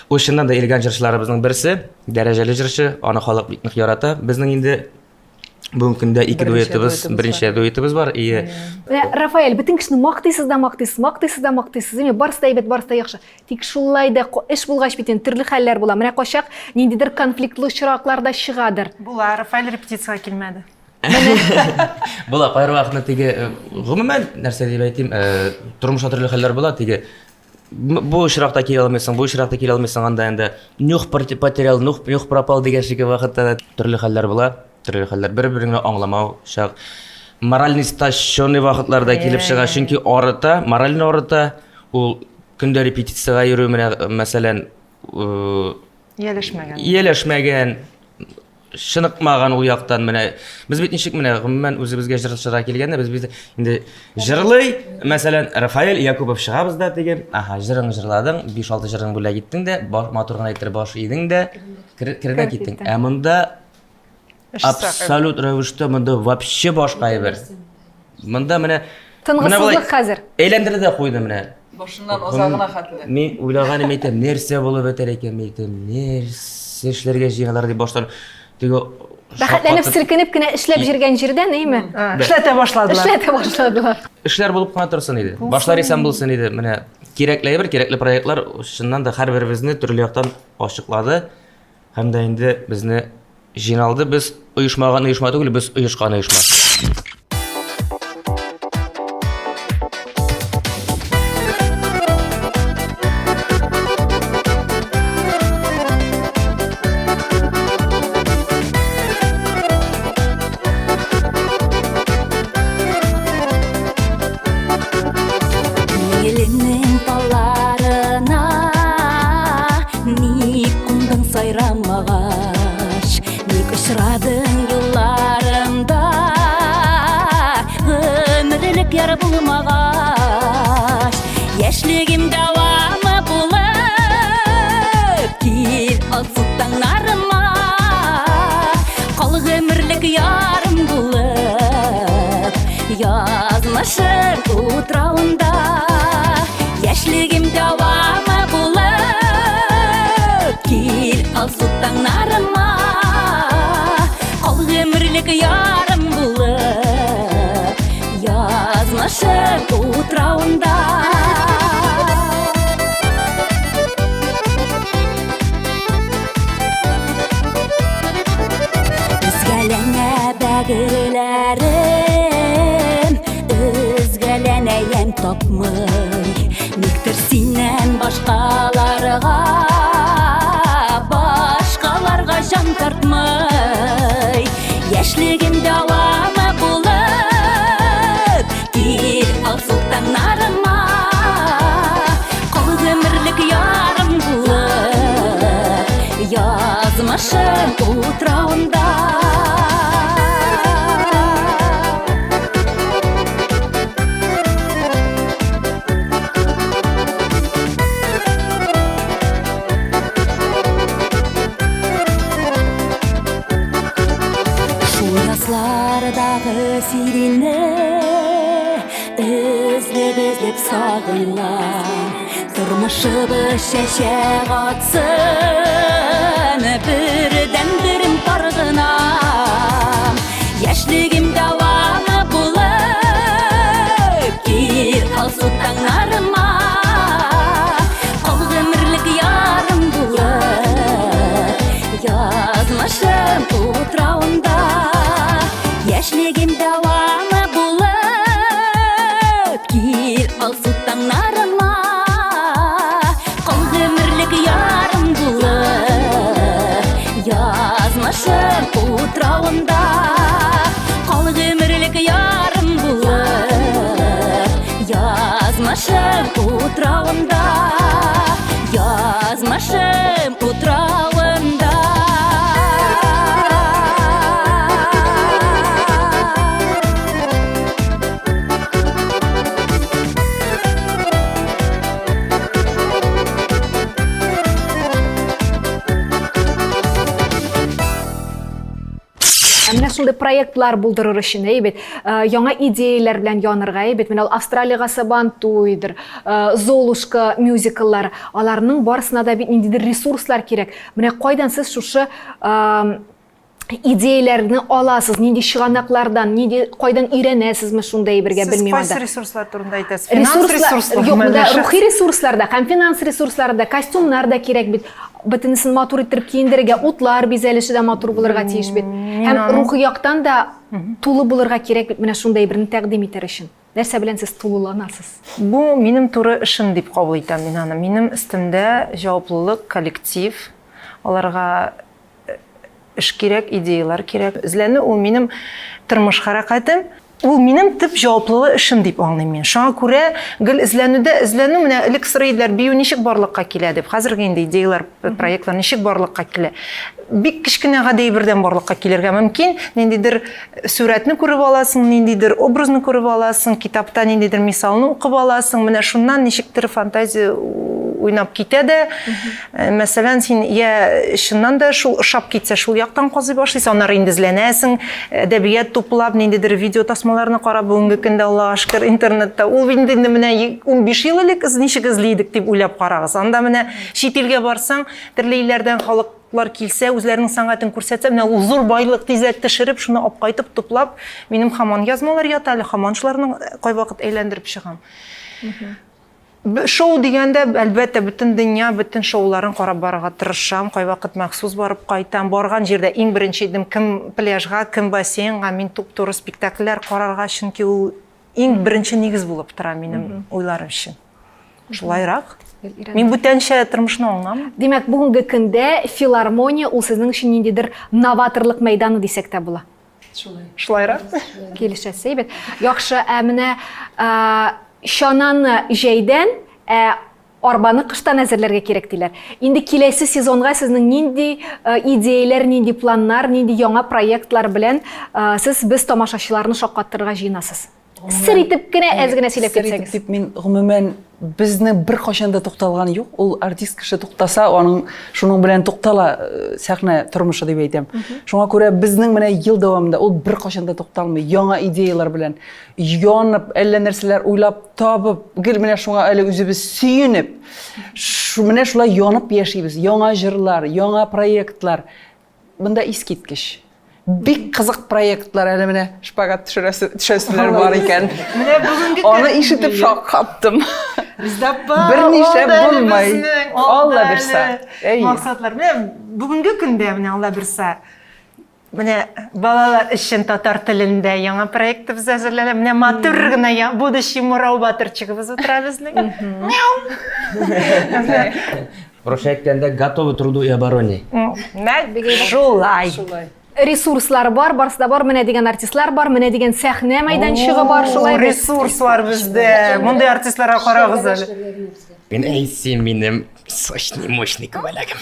Ул чыннан да элегант җырчыларыбызның берсе, дәрәҗәле җырчы, аны халык бик нык ярата. Безнең инде бүгенге көндә ике дуэтыбыз, беренче дуэтыбыз бар. И Менә, Рафаэль, бөтен кешене мактыйсыз да мактыйсыз, мактыйсыз да мактыйсыз. Димәк, барысы да әйбәт, барысы да яхшы. Тик шулай да эш булгач бит инде төрле хәлләр була. Менә кайчак ниндидер конфликтлы очраклар да чыгадыр. Була, Рафаэль репетициягә килмәде. Була, кайвакытны теге, гомумән, нәрсә дип әйтим, тормышта төрле хәлләр була, теге бу очракта килә алмыйсың, бу очракта килә алмыйсың, анда инде нюх потерял, нюх, нюх пропал дигән шикелле вакытта да төрле хәлләр була, төрле хәлләр. Бер-береңне аңламау чак. Моральный истощенный вакытлар да килеп чыга, чөнки арыта, моральный арыта, ул көндә репетициягә йөрү менә, мәсәлән, ияләшмәгән. Ияләшмәгән, чыныкмаган ул яктан менә. Без бит ничек менә гомумән үзебезгә җырчыга килгәндә без бит инде җырлый, мәсәлән, Рафаэль Якубов чыгабыз да теге, аһа, җырың җырладың, 5-6 җырың бүләк иттең дә, матур гына итеп баш идең дә, кердә киттең. Ә монда Абсолют рәвештә монда вообще башка әйбер. Монда менә тынгысызлык хәзер. Әйләндерде дә куйды менә. Башыннан азагына хәтле. Мин уйлаганым әйтәм, нәрсә булып бетәр икән, мин әйтәм, нәрсә эшләргә җыеналар дип баштан теге Рәхәтләнеп селкенеп кенә эшләп җиргән җирдән, әйме? Эшләтә башладылар. Эшләтә башладылар. Эшләр булып кына торсын иде. Башлар исән булсын иде. Менә кирәкле әйбер, кирәкле проектлар чыннан да һәрберебезне төрле яктан ачыклады. Һәм дә инде безне җыйналды. Без оешмаган оешма түгел, без оешкан оешма. Күңеленең талларына Ник кундың сайрамагач, ник очрадың юлларымда, Гомерлек яр булмагач, яшьлегем дәвамы булып, Кил алсу таңнарыма, кал гомерлек ярым булып, Язмышым утравында Яшьлегем дәвамы булып Кил алсу таңнарыма Кал гомерлек ярым булып Язмышым утравында Өзгәләнә бәгырьләрем, Өзгәләнә ямь тапмый. Никтер синнән башкаларга, Башкаларга җан тартмый. Яшьлегем дәвамы булып, Кил алсу таңнарыма, Кал гомерлек ярым булып, Язмышым утравында. Шул язлы Ераклардагы сиринне Эзләп эзләп сагынам Тормышыбыз чәчәк атсын Бердән берем паргынам Яшьлегем дәвамы булып Кил алсу таңнарыма Кал гомерлек ярым булып Язмышым утравында Яшьлегем дәвамы булып Кил алсу таңнарыма Кал гомерлек ярым булып Язмышым утравында Кал гомерлек ярым булып Язмышым утравында Язмышым утравында Ә менә шундый проектлар булдырыр өчен, әйе бит, э, яңа идеяләр белән янырга, әйе бит, менә ул Австралиягә Сабантуйдыр, э, Золушка мюзикллары, аларның барысына да бит ниндидер ресурслар кирәк. Менә кайдан сез шушы э, идеяләрне аласыз, нинди чыганаклардан, нинди кайдан өйрәнәсезме шундый әйбергә, Сез белмим кайсы анда. ресурслар турында әйтәсез? Финанс Ресурслар, ресурслармы, юк, монда әллә рухи ресурслар да һәм финанс ресурслары да, костюмнар да кирәк бит. Бөтенесен матур иттереп киендерергә, утлар бизәлеше дә матур булырга тиеш бит. Һәм рухи яктан да тулы булырга кирәк бит менә шундый әйберне тәкъдим итәр өчен. Нәрсә белән сез тулыланасыз? Бу минем туры эшем дип кабул итәм мин аны. Минем өстемдә җаваплылык, коллектив, аларга Эш кирәк, идеяләр кирәк. Эзләнү ул минем тормыш хәрәкәтем. Ул минем төп җаваплылы эшем дип аңлыйм мин. Шуңа күрә гел эзләнүдә, эзләнү менә элек сорый иделәр, бию ничек барлыкка килә дип. Хәзерге инде идеяләр, проектлар ничек барлыкка килә. Бик кечкенә гади әйбердән барлыкка килергә мөмкин. Ниндидер сурәтне күреп аласың, ниндидер образны күреп аласың, китапта ниндидер мисалны укып аласың. Менә шуннан ничектер фантазия уйнап китә дә, Э, мәсәлән, син я чыннан да шул ошап китсә, шул яктан казый башлыйсың, аннары инде эзләнәсең, әдәбият туплап, ниндидер видео тасмаларны карап, бүгенге көндә Аллага шөкер, интернетта. Ул инде инде менә 15 ел элек ничек эзли идек дип уйлап карагыз. Анда менә чит илгә барсаң, төрле илләрдән халыклар килсә, үзләренең сәнгатен күрсәтсә, менә ул зур байлык тизрәк төшереп, шуны алып кайтып, туплап, минем һаман язмалар ята әле, һаман шуларны кайвакыт әйләндереп чыгам. Шоу дигәндә, әлбәттә, бөтен дөнья, бөтен шоуларын карап барырга тырышам. Кайвакыт махсус барып кайтам. Барган җирдә иң беренче идем, кем пляжга, кем бассейнга, мин туп-туры спектакльләр карарга, чөнки ул иң беренче нигез булып тора минем уйлар өчен. Шулайрак. Мин бүтәнчә тормышны аңламыйм. Димәк, бүгенге көндә филармония ул сезнең өчен ниндидер новаторлык мәйданы дисәк тә була. Шулай. Шулайрак. Килешәсе әйбәт. Яхшы, ә менә чананы җәйдән, ә арбаны кыштан әзерләргә кирәк диләр. Инде киләсе сезонга сезнең нинди идеяләр, нинди планнар, нинди яңа проектлар белән сез без тамашачыларны шаккаттырырга җыенасыз? Сер итеп кенә әз генә сөйләп Сер итеп китсәгез. дип мин гомумән безнең беркайчан да тукталган юк. Ул артист кеше туктаса, аның шуның белән туктала э, сәхнә тормышы дип әйтәм. Шуңа күрә безнең менә ел дәвамында ул беркайчан да тукталмый. Яңа идеяләр белән янып, әллә нәрсәләр уйлап табып, гел менә шуңа әле үзебез сөенеп, шу, менә шулай янып яшибез. Яңа җырлар, яңа проектлар. Монда искиткеч. Бик кызык проектлар әле менә шпагат төшерәсе төшәселәр бар икән. Менә бүгенге Аны ишетеп шаккаттым. Бездә бар. Бернишләп булмый. Алла бирса. Әйе. Максатлар. Менә бүгенге көндә менә Алла бирса. Менә балалар өчен татар телендә яңа проектыбыз әзерләнә. Менә матур гына будущий Мурау батырчыгыбыз утыра безнең. Мяу. Русча әйткәндә, готовы труду и обороне. Шулай. Ресурслар бар, барысы да бар, менә дигән артистлар бар, менә дигән сәхнә мәйданчыгы бар, шулай бит. Ресурслар бездә. Мондый артистларга карагыз әле. Мин әй син минем сочный, мощный күбәләгем.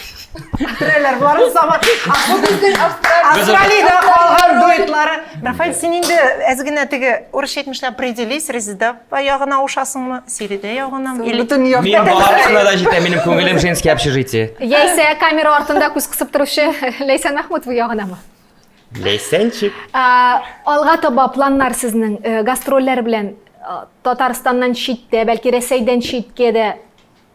Бетерәләр, боларны сама. Австралиядә калган дуэтлары. Рафаэль, син инде әз генә теге урысча әйтмешләп определись, Резеда ягына авышасыңмы, Сиредә ягынамы? Или Бөтен як. Мин барысына да җитә, минем күңелем женский общежитие. Яисә камера артында күз кысып торучы Ләйсән Мәхмүтова ягынамы? Ләйсәнчик. Алга таба планнар сезнең э, гастрольләр белән э, Татарстаннан читтә, бәлки Рәсәйдән читкә дә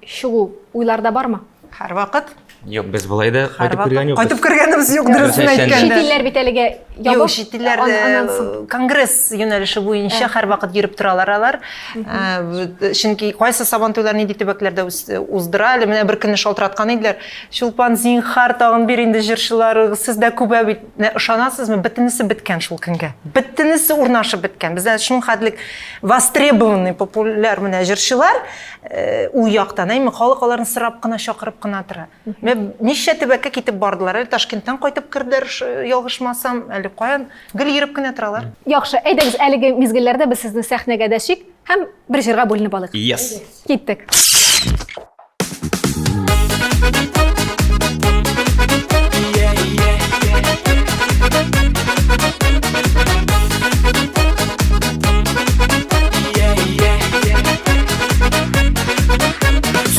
чыгу уйларда бармы? Һәрвакыт. Юк, без болай да кайтып кергән юк. Кайтып кергәнебез юк, дөресен әйткәндә. Чит илләр бит әлегә ябык. Юк, чит илләр э, конгресс юнәлеше буенча һәрвакыт йөреп торалар алар. Э, чөнки кайсы сабантуйлар нинди төбәкләрдә уздыра әле менә бер көнне шалтыраткан иделәр. Чулпан, зинхар, тагын бир инде җырчылар, сез дә күбә бит. Менә ышанасызмы, бөтенесе беткән шул көнгә. Бөтенесе урнашып беткән. Бездә шуның хәтлек востребованный, популяр менә җырчылар э, ул яктан, әйме, халык аларны сорап кына, чакырып кына тора. Менә ничә төбәккә китеп бардылар. Әле Ташкенттан кайтып керделәр, ялгышмасам, әле каян гел йөреп кенә торалар. Яхшы, әйдәгез, әлеге мизгелләрдә без сезне сәхнәгә дәшик һәм бер җырга бүленеп алыйк. Yes. Киттек.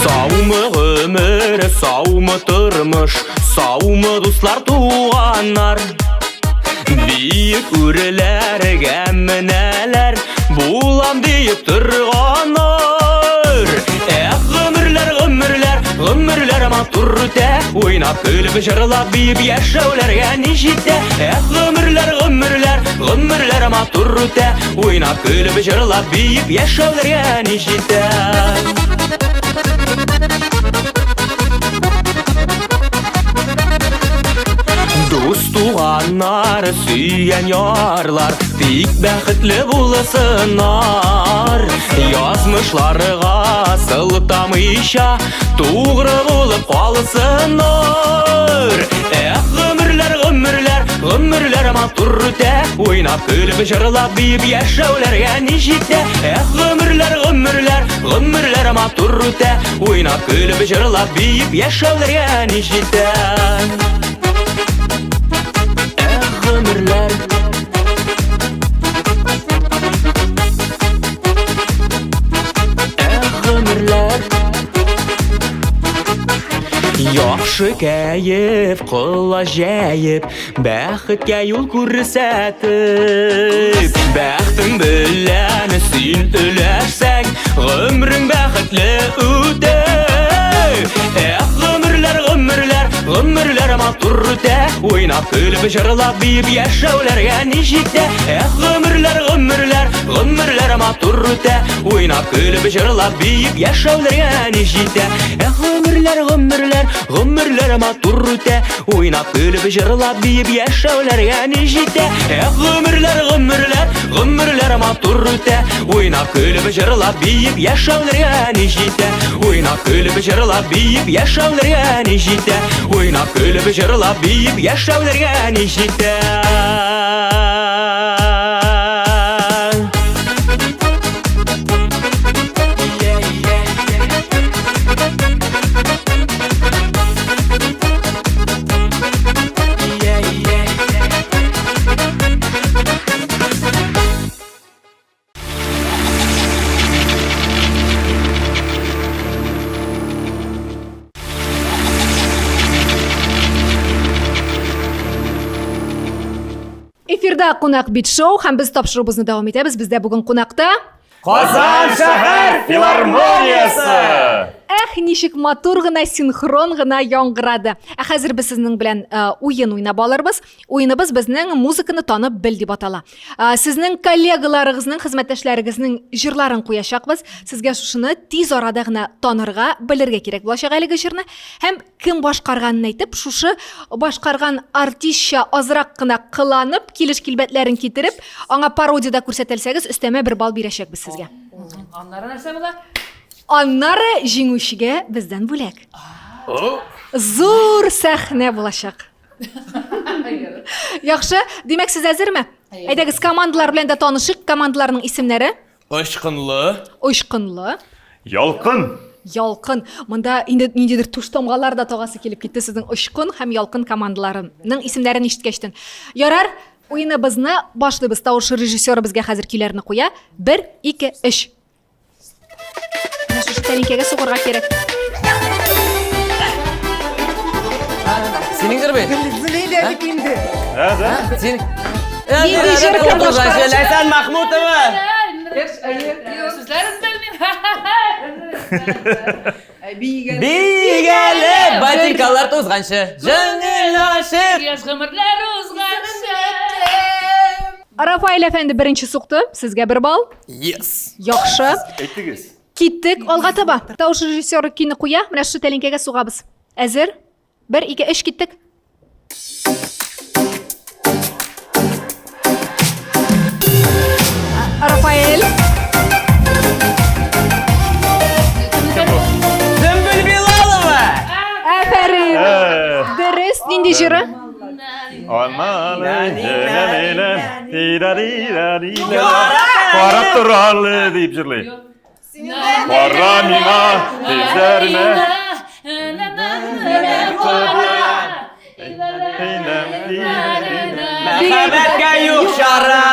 Саумы гомер, саумы тормыш, саумы дуслар, туганнар. Биек үрләргә менәләр, булам диеп торганнар. Эх, гомерләр, гомерләр, гомерләр матур үтә, уйнап, көлеп, җырлап, биеп яшәүләргә ни җитә? Эх, гомерләр, гомерләр, гомерләр матур үтә, уйнап, көлеп, җырлап, биеп яшәүләргә ни җитә? Дус туганнар, сөйгән ярлар, тик бәхетле булсыннар. Язмышларга сылтамыйча, тугры булып калсыннар. Эх, гомерләр, гомерләр, гомерләр матур үтә, уйнап, көлеп, җырлап, биеп яшәүләргә ни җитә? Эх, гомерләр, гомерләр, гомерләр матур үтә, уйнап, көлеп, җырлап, биеп яшәүләргә ни җитә? Эх, гомерләр. Эх, гомерләр. Яхшы кәеф, колач җәеп, бәхеткә юл күрсәтеп, бәхтең белән син өләшсәң, гомерең бәхетле үтә. Эх, гомерләр, гомерләр, гомерләр матур үтә, уйнап, көлеп, җырлап, биеп яшәүләргә ни җитә? Эх, гомерләр, гомерләр, гомерләр матур үтә, уйнап, көлеп, җырлап, биеп яшәүләргә ни җитә? Эх, гомерләр, гомерләр, гомерләр матур үтә, уйнап, көлеп, җырлап, биеп яшәүләргә ни җитә? Эх, гомерләр, гомерләр, гомерләр матур үтә, уйнап, көлеп, җырлап, биеп яшәүләргә ни җитә? Уйнап, көлеп, җырлап, биеп яшәүләргә ни җитә? Уйнап, көлеп, җырлап, биеп яшәүләргә ни җитә? Эфирда кунак бит шоу һәм без тапшыруыбызны дәвам итәбез. Бездә бүген кунакта Казан шәһәр филармониясе! Эх, ничек матур гына, синхрон гына яңгырады. Ә хәзер без сезнең белән э, уен уйнап алырбыз. Уеныбыз безнең музыканы танып бел дип атала. Э, сезнең коллегаларыгызның, хезмәттәшләрегезнең җырларын куячакбыз. Сезгә шушыны тиз арада гына танырга, белергә кирәк булачак әлеге җырны. Һәм кем башкарганын әйтеп, шушы башкарган артистча азрак кына кыланып, килеш-килбәтләрен китереп, аңа пародия да күрсәтәлсәгез, өстәмә бер балл бирәчәкбез сезгә. Аннары нәрсә була? Аннары җиңүчегә бездән бүләк. Зур сәхнә булачак. Яхшы, димәк, сез әзерме? Әйдәгез, командалар белән дә танышыйк. Командаларның исемнәре? Очкынлы. Очкынлы. Ялкын. Ялкын. Монда инде ниндидер туш тамгалар да тагасы килеп китте сезнең Очкын һәм Ялкын командаларының исемнәрен ишеткәчтен. Ярар, уеныбызны башлыйбыз. Тавыш режиссеры безгә хәзер көйләрне куя. Бер, ике, өч. Менә шушы тәлинкәгә сугарга кирәк. Синең җыр бит? Зөләйлә бит инде. Да, да. Син Нинди җыр кем башкара? Ләйсән Махмутова. Сүзләрен белмим. Бигәле ботинкалар тузганчы. Җиңел ачып. Яшь гомерләр узганчы. Рафаэль әфәнде беренче сукты. Сезгә бер балл. Yes. Яхшы. Әйтегез. Киттек алга таба. Тавыш режиссеры көйне куя. Менә шушы тәлинкәгә сугабыз. Әзер? Бер, ике, өч, киттек. Рафаэль. Сөмбел Билалова. Афәрин. Дөрес, нинди җыры? Карап торалы дип җырлый. Кара миңа күзләренә. Мәхәббәткә юк чара.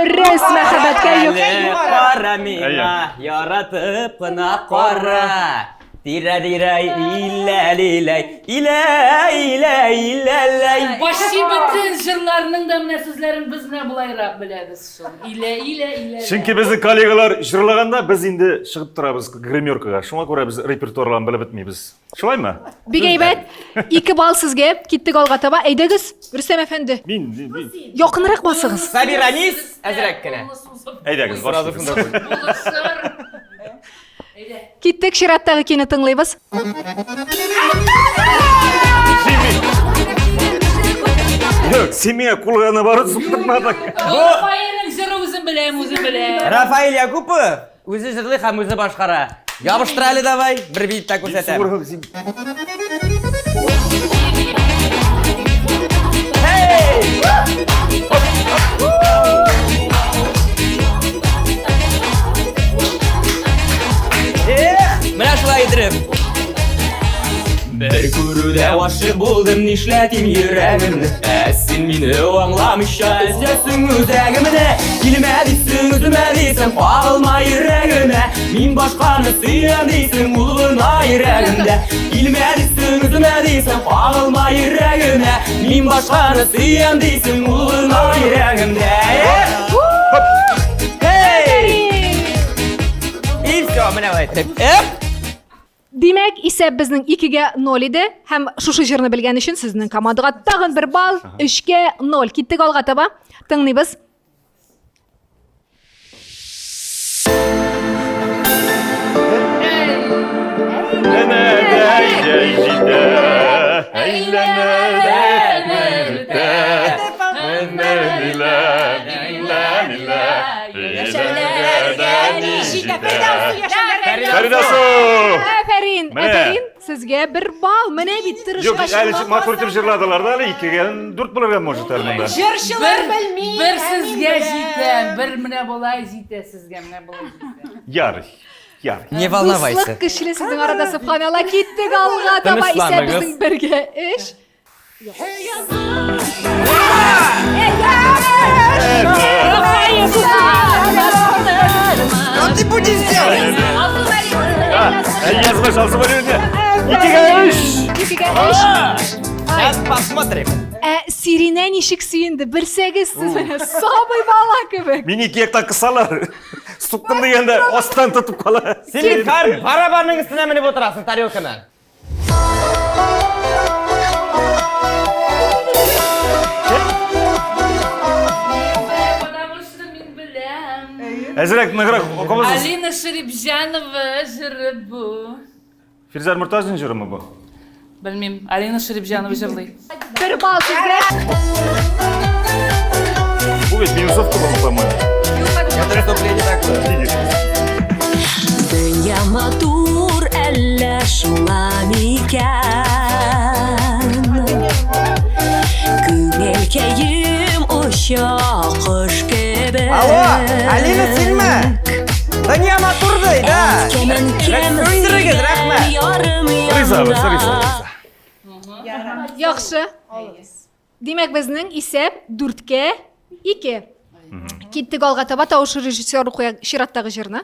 Дөрес, мәхәббәткә юк. Кара миңа, яратып кына кара. Тирә-тирә илә-лиләй, илә-илә-илә-ләй. Почти бөтен җырларның да менә сүзләрен без менә болайрак беләбез шул. Илә, илә, илә. Чөнки безнең коллегалар җырлаганда без инде чыгып торабыз гримеркага. Шуңа күрә без репертуарларын белеп бетмибез. Шулаймы? Бик әйбәт. Ике балл сезгә. Киттек алга таба. Әйдәгез, Рөстәм әфәнде. Мин, мин. Якынрак басыгыз. Сабир Анис, әзрәк кенә. Әйдәгез, башлыйбыз. Киттек, чираттагы көйне тыңлыйбыз. Юк, син миңа кулыңны барып суктырмадың. Рафаэльнең җыры үзем беләм, үзем беләм. Рафаэль Якупов үзе җырлый һәм үзе башкара. Ябыштыр әле давай, бер биеп тә күрсәтәм. Эх, менә шулай итеп. Бер күрүдә гашыйк булдым, нишләтим йөрәгемне? Ә син мине аңламыйча өзәсең үзәгемне. Килмә дисең, өзмә дисең, кагылма йөрәгемә. Мин башканы сөям дисең, ул гына йөрәгемдә. Килмә дисең, өзмә дисең, кагылма йөрәгемә. Мин башканы сөям дисең, ул гына йөрәгемдә. Hey! И все, менә болай итеп. Эп! Димәк, исәп безнең 2-гә 0 иде һәм шушы җырны белгән өчен сезнең командага тагын бер балл, 3-кә 0. Киттек алга таба. Тыңлыйбыз. Фәридә су! Афәрин, Менә. афәрин, сезгә бер балл. Менә бит Юк, тырышкач. әле матур итеп җырладылар да әле икегә дүрт булырга может әле монда. Җырчылар белми. Бер сезгә җитә, бер менә болай җитә сезгә, менә болай җитә. Ярый. Ярый. Не волновайся. Дуслык көчле сезнең арада, субханалла. Киттек алга таба исә Тынычланыгыз. безнең бергә эш. Что ты будешь делать? Язмыш алсы бар инде. Икегә өч. Икегә өч. Сейчас посмотрим. Ә Сиринә ничек сөенде, белсәгез сез менә сабый бала кебек. Мине ике яктан кысалар. Суктым дигәндә астан тотып кала. Син бит һәр барабанның өстенә менеп утырасың тарелканы. Потому что мин беләм. Әзрәк ныграк кабызыз. Алина Шәрипҗанова җыры бу. Фирзәр Мортазин җырымы бу? Белмим, Алина Шәрипҗанова җырлый. Бер балл сезгә. Бу бит минусовка был, по-моему. Это выступление такое. Дөнья матур, әллә шуңа микән? Күңелкәем оча кош кебек. Алло, Алина, синме? Дөнья матур ди, да. Әткәмен кем Сөендерегез, рәхмәт. ярым Ризабыз, риза, риза. Яхшы. Димәк, безнең исәп дүрткә ике. Киттек алга таба, тавыш режиссеры куя чираттагы җырны.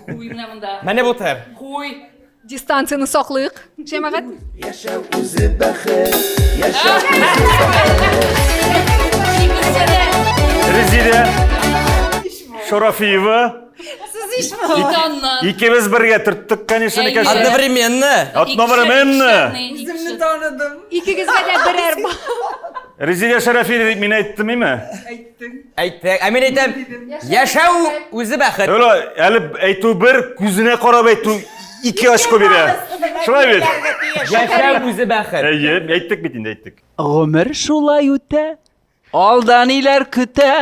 Куй менә монда. Менеп утыр. Куй. Дистанцияне саклыйк, җәмәгать. Яшәү үзе бәхет, яшәү үзе бәхет. Резидә Шарафиева. Сез ишме? Икебез бергә төрттек, конечно, конечно. Одновременно. Одновременно. Үземне таныдым. Икегезгә дә берәр балл. Резидә Шарафиева дип мин әйттем, име? Әйттең. Әйттек. Ә мин әйтәм, яшәү үзе бәхет. Әле, әле әйтү бер, күзенә карап әйтү ике очко бирә. Шулай бит? Яшәү үзе бәхет. Әйе, әйттек бит инде, әйттек. Гомер шулай үтә, алда ниләр көтә,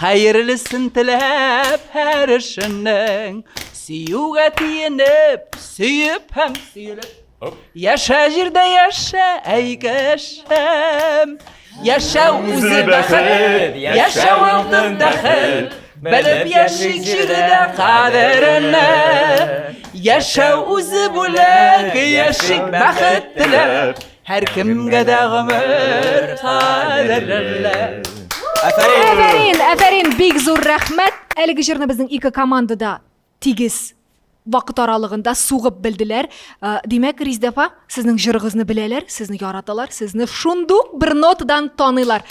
хәерлесен теләп һәр эшенең. Сөюгә тиенеп, сөеп һәм сөелеп. Яшә җирдә яшә, әй кешем. Яшәү үзе бәхет, яшәү алтын тәхет. Белеп яшик җирдә кадеренә. Яшәү үзе бүләк, яшик бәхет теләп. Һәркемгә дә гомер кадерле. Афәрин, афәрин, бик зур рәхмәт. Әлеге җырны безнең ике команда да тигез вакыт аралыгында сугып белделәр. Э, димәк, Резидә апа, сезнең җырыгызны беләләр, сезне яраталар, сезне шундук бер нотадан таныйлар.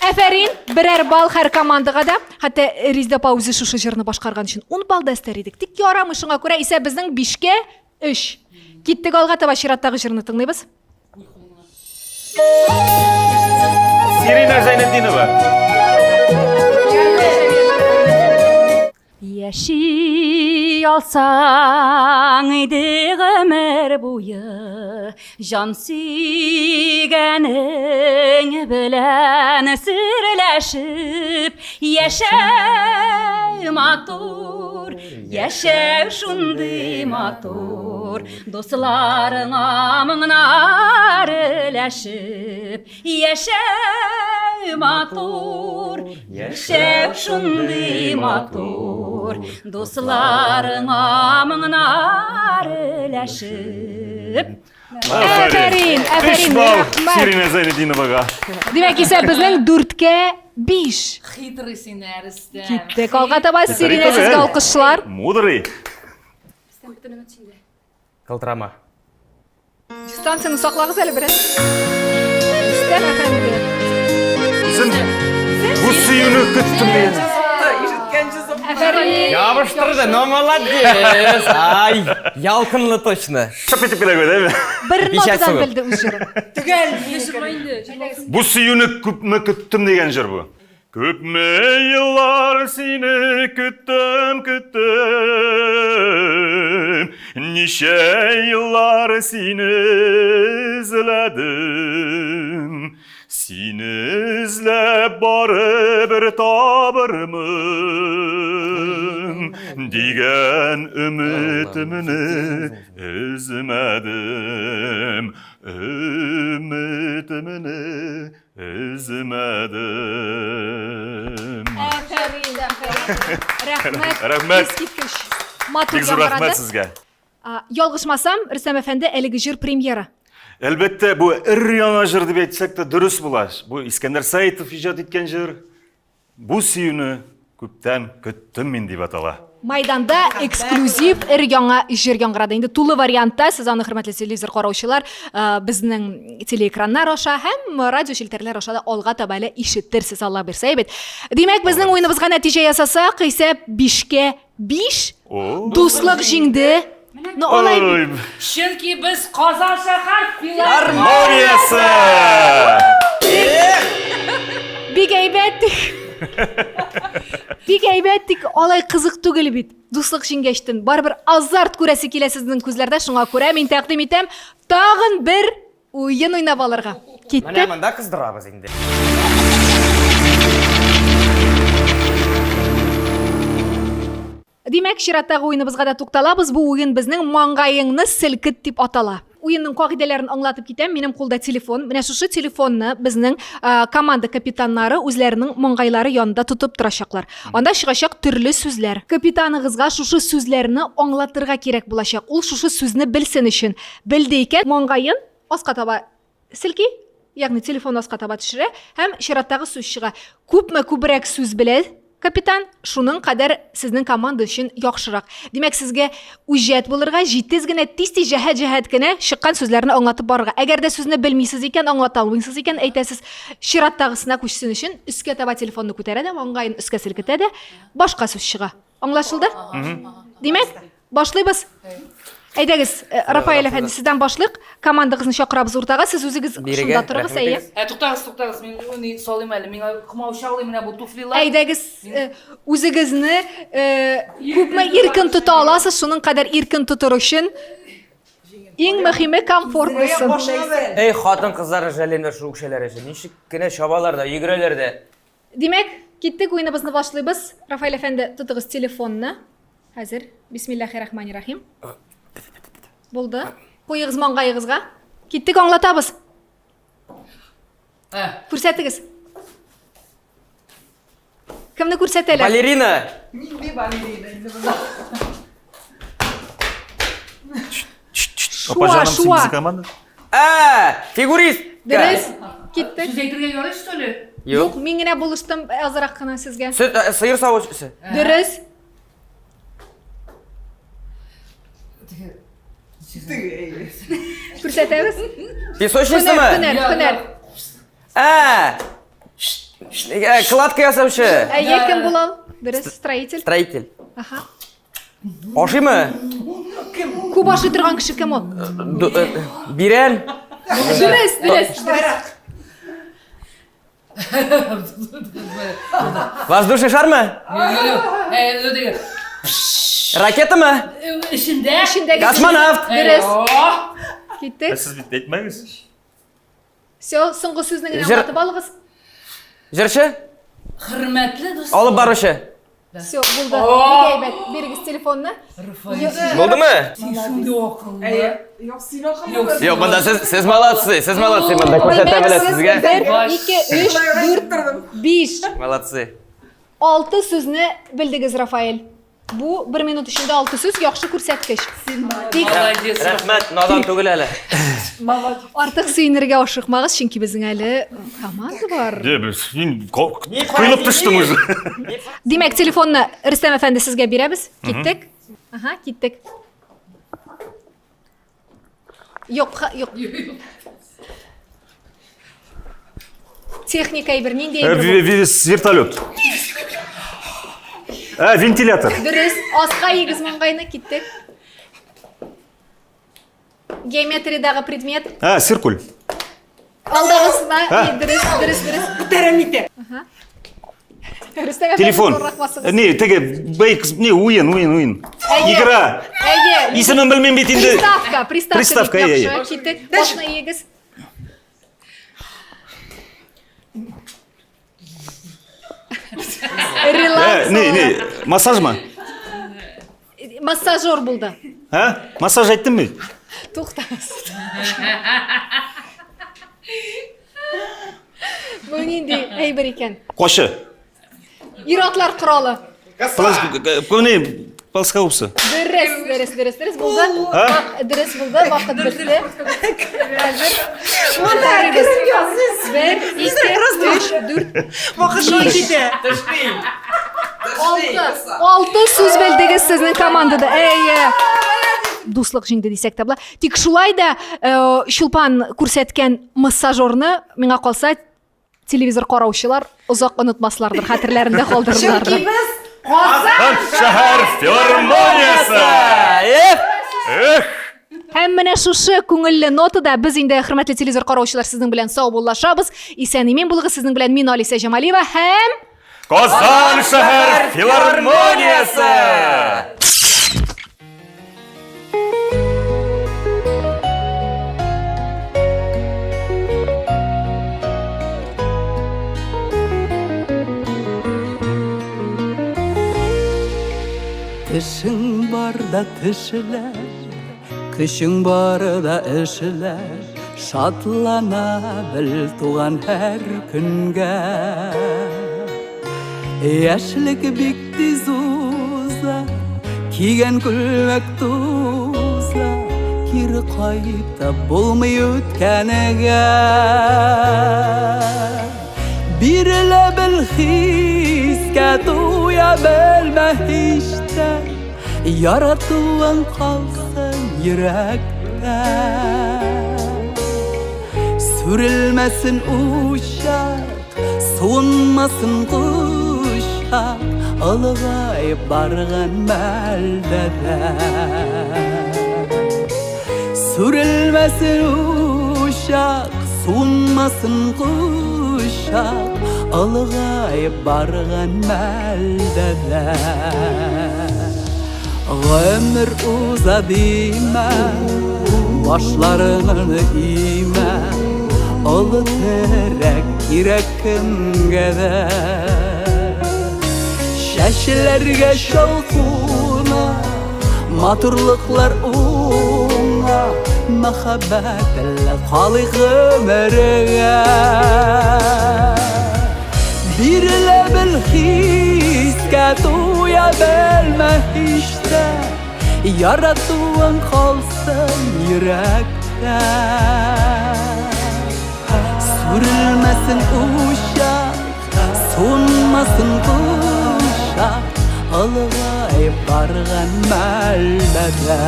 Әфәрин, берәр балл һәр командага да. Хәтта Резидә апа үзе шушы җырны башкарган өчен 10 балл да өстәр идек. Тик ярамый, шуңа күрә исә безнең 5-кә 3. Киттек алга таба чираттагы җырны тыңлыйбыз. Сирина Зәйнетдинова. Яши алсаң иде гомер буе, Җан сөйгәнең белән серләшеп, Яшәү матур, яшәү шундый матур, Дусларыңа моңнар өләшеп, Яшәү матур, яшәү шундый матур, Дусларыңа моңнар өләшеп. Афәрин, афәрин, рәхмәт. Сирина Зайнетдиновага. Димәк, исә безнең дүрткә биш. Хитрый син, Әрестән. Киттек. Алга таба Сирина сезгә алкышлар. Мудрый. Кылтырама. Дистанцияне саклагыз әле бераз. Рөстәм әфәнде. Үзем бу сөюне көттем дигән. Афәрин. Ябыштырды, но молодец. Ай, ялкынлы точно. Шып итеп кенә куйды, әйме? Бер Печать нотадан сугып. белде үз җырын. Төгәл. Бу сөюне күпме көттем дигән җыр бу. Күпме еллар сине көттем, көттем, Ничә еллар сине эзләдем. Сине эзләп барыбер табырмын, Дигән өметемне өзмәдем, Өметемне Өзмәдем. Афәрин, афәрин. Рәхмәт. Рәхмәт. Искиткеч. Матур Бик зур рәхмәт яңгырады. сезгә. Ялгышмасам, Рөстәм әфәнде, әлеге җыр премьера. Әлбәттә, бу өр-яңа җыр дип әйтсәк тә дөрес була. Бу Искәндәр Саитов иҗат иткән җыр. Бу сөюне күптән көттем мин дип атала. Майданда эксклюзив өр-яңа җыр яңгырады. Инде тулы вариантта сез аны, хөрмәтле телевизор караучылар, э, безнең телеэкраннар аша һәм радио челтәрләр аша да алга таба әле ишетерсез, Алла бирсә, әйбәт. Димәк, безнең уеныбызга нәтиҗә ясасак, исәп 5-кә 5. Дуслык җиңде. Но алай Ой, Чөнки без Казан шәһәр филармониясе! Бик әйбәт. Бик әйбәт, тик алай кызык түгел бит. Дуслык җиңгәчтен барыбер азарт күрәсе килә сезнең күзләрдә, шуңа күрә мин тәкъдим итәм тагын бер уен уйнап алырга. Киттек. Менә монда кыздырабыз инде. Димәк, чираттагы уеныбызга да тукталабыз. Бу уен безнең Маңгаеңны селкет дип атала. Уенның кагыйдәләрен аңлатып китәм. Минем кулда телефон. Менә шушы телефонны безнең команда капитаннары үзләренең маңгайлары янында тотып торачаклар. Анда чыгачак төрле сүзләр. Капитаныгызга шушы сүзләрне аңлатырга кирәк булачак. Ул шушы сүзне белсен өчен. Белде икән, маңгаен аска таба селки, ягъни телефон аска таба төшерә һәм чираттагы сүз чыга. Күпме күбрәк сүз белә, капитан, шуның кадәр сезнең команда өчен яхшырак. Димәк, сезгә үҗәт булырга, җитез генә, тиз-тиз, җәһәт-җәһәт кенә чыккан сүзләрне аңлатып барырга. Әгәр дә сүзне белмисез икән, аңлата алмыйсыз икән, әйтәсез, чираттагысына күчсен өчен өскә таба телефонны күтәрә дә, маңгаен өскә селкетә дә, башка сүз чыга. Аңлашылды? Димәк, башлыйбыз. Әйдәгез, э, Рафаэль әфәнде, сездән башлыйк. Командагызны чакырабыз уртага. Сез үзегез шунда торыгыз, әйе. Ә, туктагыз, туктагыз, мин уны салыйм әле. Миңа комаучалый менә бу туфлилар. Әйдәгез, э, үзегезне э, күпме иркен тота аласыз, шуның кадәр иркен тотыр өчен иң мөһиме комфорт булсын. Эй, хатын-кызларны жәллим дә шул үкчәләр өчен. Ничек кенә чабалар да, йөгерәләр дә. Димәк, киттек, уеныбызны башлыйбыз. Рафаэль әфәнде, тотыгыз телефонны. Хәзер. Бисмиллахи рахмани рахим. Булды. Куегыз маңгаегызга. Киттек, аңлатабыз. Күрсәтегез. Кемне күрсәтәләр? Балерина. Нинди балерина инде монда? Шуа, Апа җаным, син шуа. безнең команда? Ә, фигурист. Дөрес. Киттек. Сүз әйтергә ярый, что ли? Юк, мин генә булыштым азрак кына сезгә. Сөт, э, сыер савучысы. Дөрес. Күрсәтәбез. Песочницамы? Һөнәр, һөнәр, һөнәр. Ә! Э, Кладка ясаучы. Әйе, кем була ул? Дөрес, строитель. Строитель. Аха. Ашыймы? Күп ашый торган кеше кем ул? Э, Бирән. Дөрес, дөрес, дөрес. Воздушный шармы? Ракетамы? Эчендә. Эчендәге Космонавт. Дөрес. Киттек. Ә сез бит әйтмәгез. Все, соңгы сүзне генә Җыр- аңлатып алыгыз. Җырчы? Хөрмәтле дуслар. Алып баручы. Все, булды. Бик әйбәт. Бирегез телефонны. Булдымы? Син шундый акыллы. Юк, син акыллы. Юк, монда сез сез молодцы, сез молодцы. Монда күрсәтә Димәк, белә сез сезгә. бер, ике, өч, дүрт, биш, Молодцы. алты сүзне белдегез, Рафаэль. Бу бер минут эчендә алты сүз яхшы күрсәткеч. Тик Молодец. Рәхмәт, надан түгел әле. артык сөенергә ашыкмагыз, чөнки безнең әле команда бар. Не, без мин коелып төштем уже. Димәк, телефонны Рөстәм әфәнде сезгә бирәбез. Киттек. Ага, киттек. Юк, юк. Техника әйбер, нинди Э, әйбер бу? Вертолет. Ә, вентилятор. Дөрес, аска егез маңгайны киттек. Геометриядагы предмет. Ә, циркуль. Алдагысына, Ә. дөрес, дөрес, дөрес. Күтәрәм итә. Рөстәм әфәнде, Телефон. зуррак басыгыз. Не, теге бейк, не, уен, уен, уен. Әйе. Игра. Әйе. Исемен белмим бит инде. Приставка, приставка. Приставка, бик әйе, яхшы. Киттек. Башны иегез. Релакс. Э, не, не, массажмы? Массажер булды. Ә? Массаж әйттемме? Туктагыз. Бу нинди әйбер икән? Кашы. Ир-атлар коралы. Не, плоскогубцы. Дөрес, дөрес, дөрес, дөрес булды. А? Дөрес булды, вакыт бетте. Хәзер Монда кереп языз. Бер, ике, өч, дүрт, Вакыт шулай китә. Алты. Алты сүз белдегез сезнең командада. Әйе. Дуслык җиңде дисәк тә була. Тик шулай да э, Чулпан күрсәткән массажерны миңа калса телевизор караучылар озак онытмаслардыр, хәтерләрендә калдырырлардыр. Чөнки без Казан шәһәр филармониясе! Эх! Эх! Һәм менә шушы күңелле нотада без инде, хөрмәтле телевизор караучылар, сезнең белән саубуллашабыз. Исән-имин булыгыз. Сезнең белән мин Алисә Җамалиева һәм Казан шәһәр филармониясе! Тешең бар да тешлә, көчең бар да эшлә, шатлана бел туган һәр көнгә. Яшьлек бик тиз уза, кигән күлмәк туза, кире кайтып булмый үткәнегә. Бирелә бел хис хискә туя белмә һич тә, Яратуың калсын йөрәктә. Сүрелмәсен учак, суынмасын кочак, Олыгаеп барган мәлдә дә. Сүрелмәсен учак, суынмасын кочак, Олыгаеп барган мәлдә дә. Гомер уза димә, башларыңны имә, Олы терәк кирәк кемгә дә. Чәчләргә чал куна, матурлыклар уңа, Мәхәббәтле калыйк гомергә. Бирелә бел хискә, туя белмә һич тә, Яратуың калсын йөрәктә. Сүрелмәсен учак, суынмасын кочак, Олыгаеп барган мәлдә дә.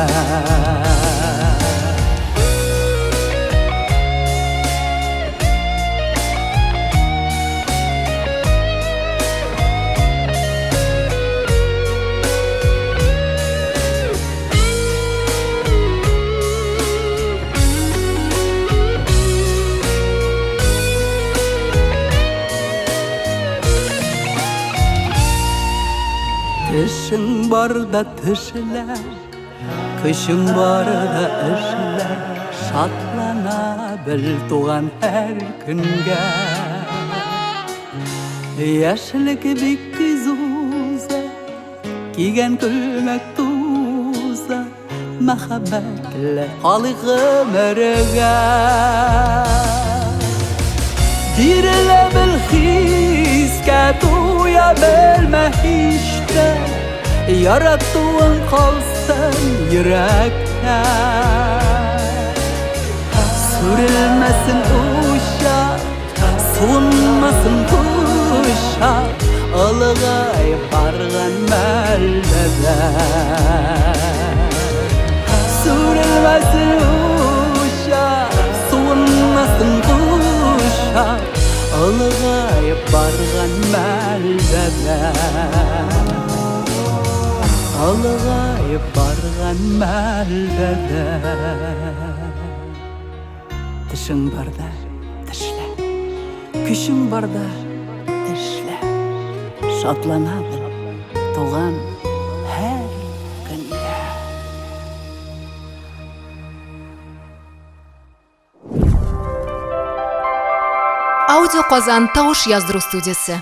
Тешең барда тешлә, көчең барда эшлә, Шатлана бел туган һәр көнгә. Яшьлек бик тиз уза, кигән күлмәк туза, Мәхәббәтле калыйк гомергә. Бирелә бел хискә, туя белмә һич тә, Яратуың калсын йөрәктә. Сүрелмәсен учак, суынмасын кочак, Олыгаеп барган мәлдә дә. Сүрелмәсен учак, суынмасын кочак, Олыгаеп барган мәлдә дә. Олыгаеп барган мәлдә дә. Тешең барда тешлә, көчең барда эшлә. Шатлана бел туган һәр көнгә. Аудио Казан тавыш яздыру студиясе.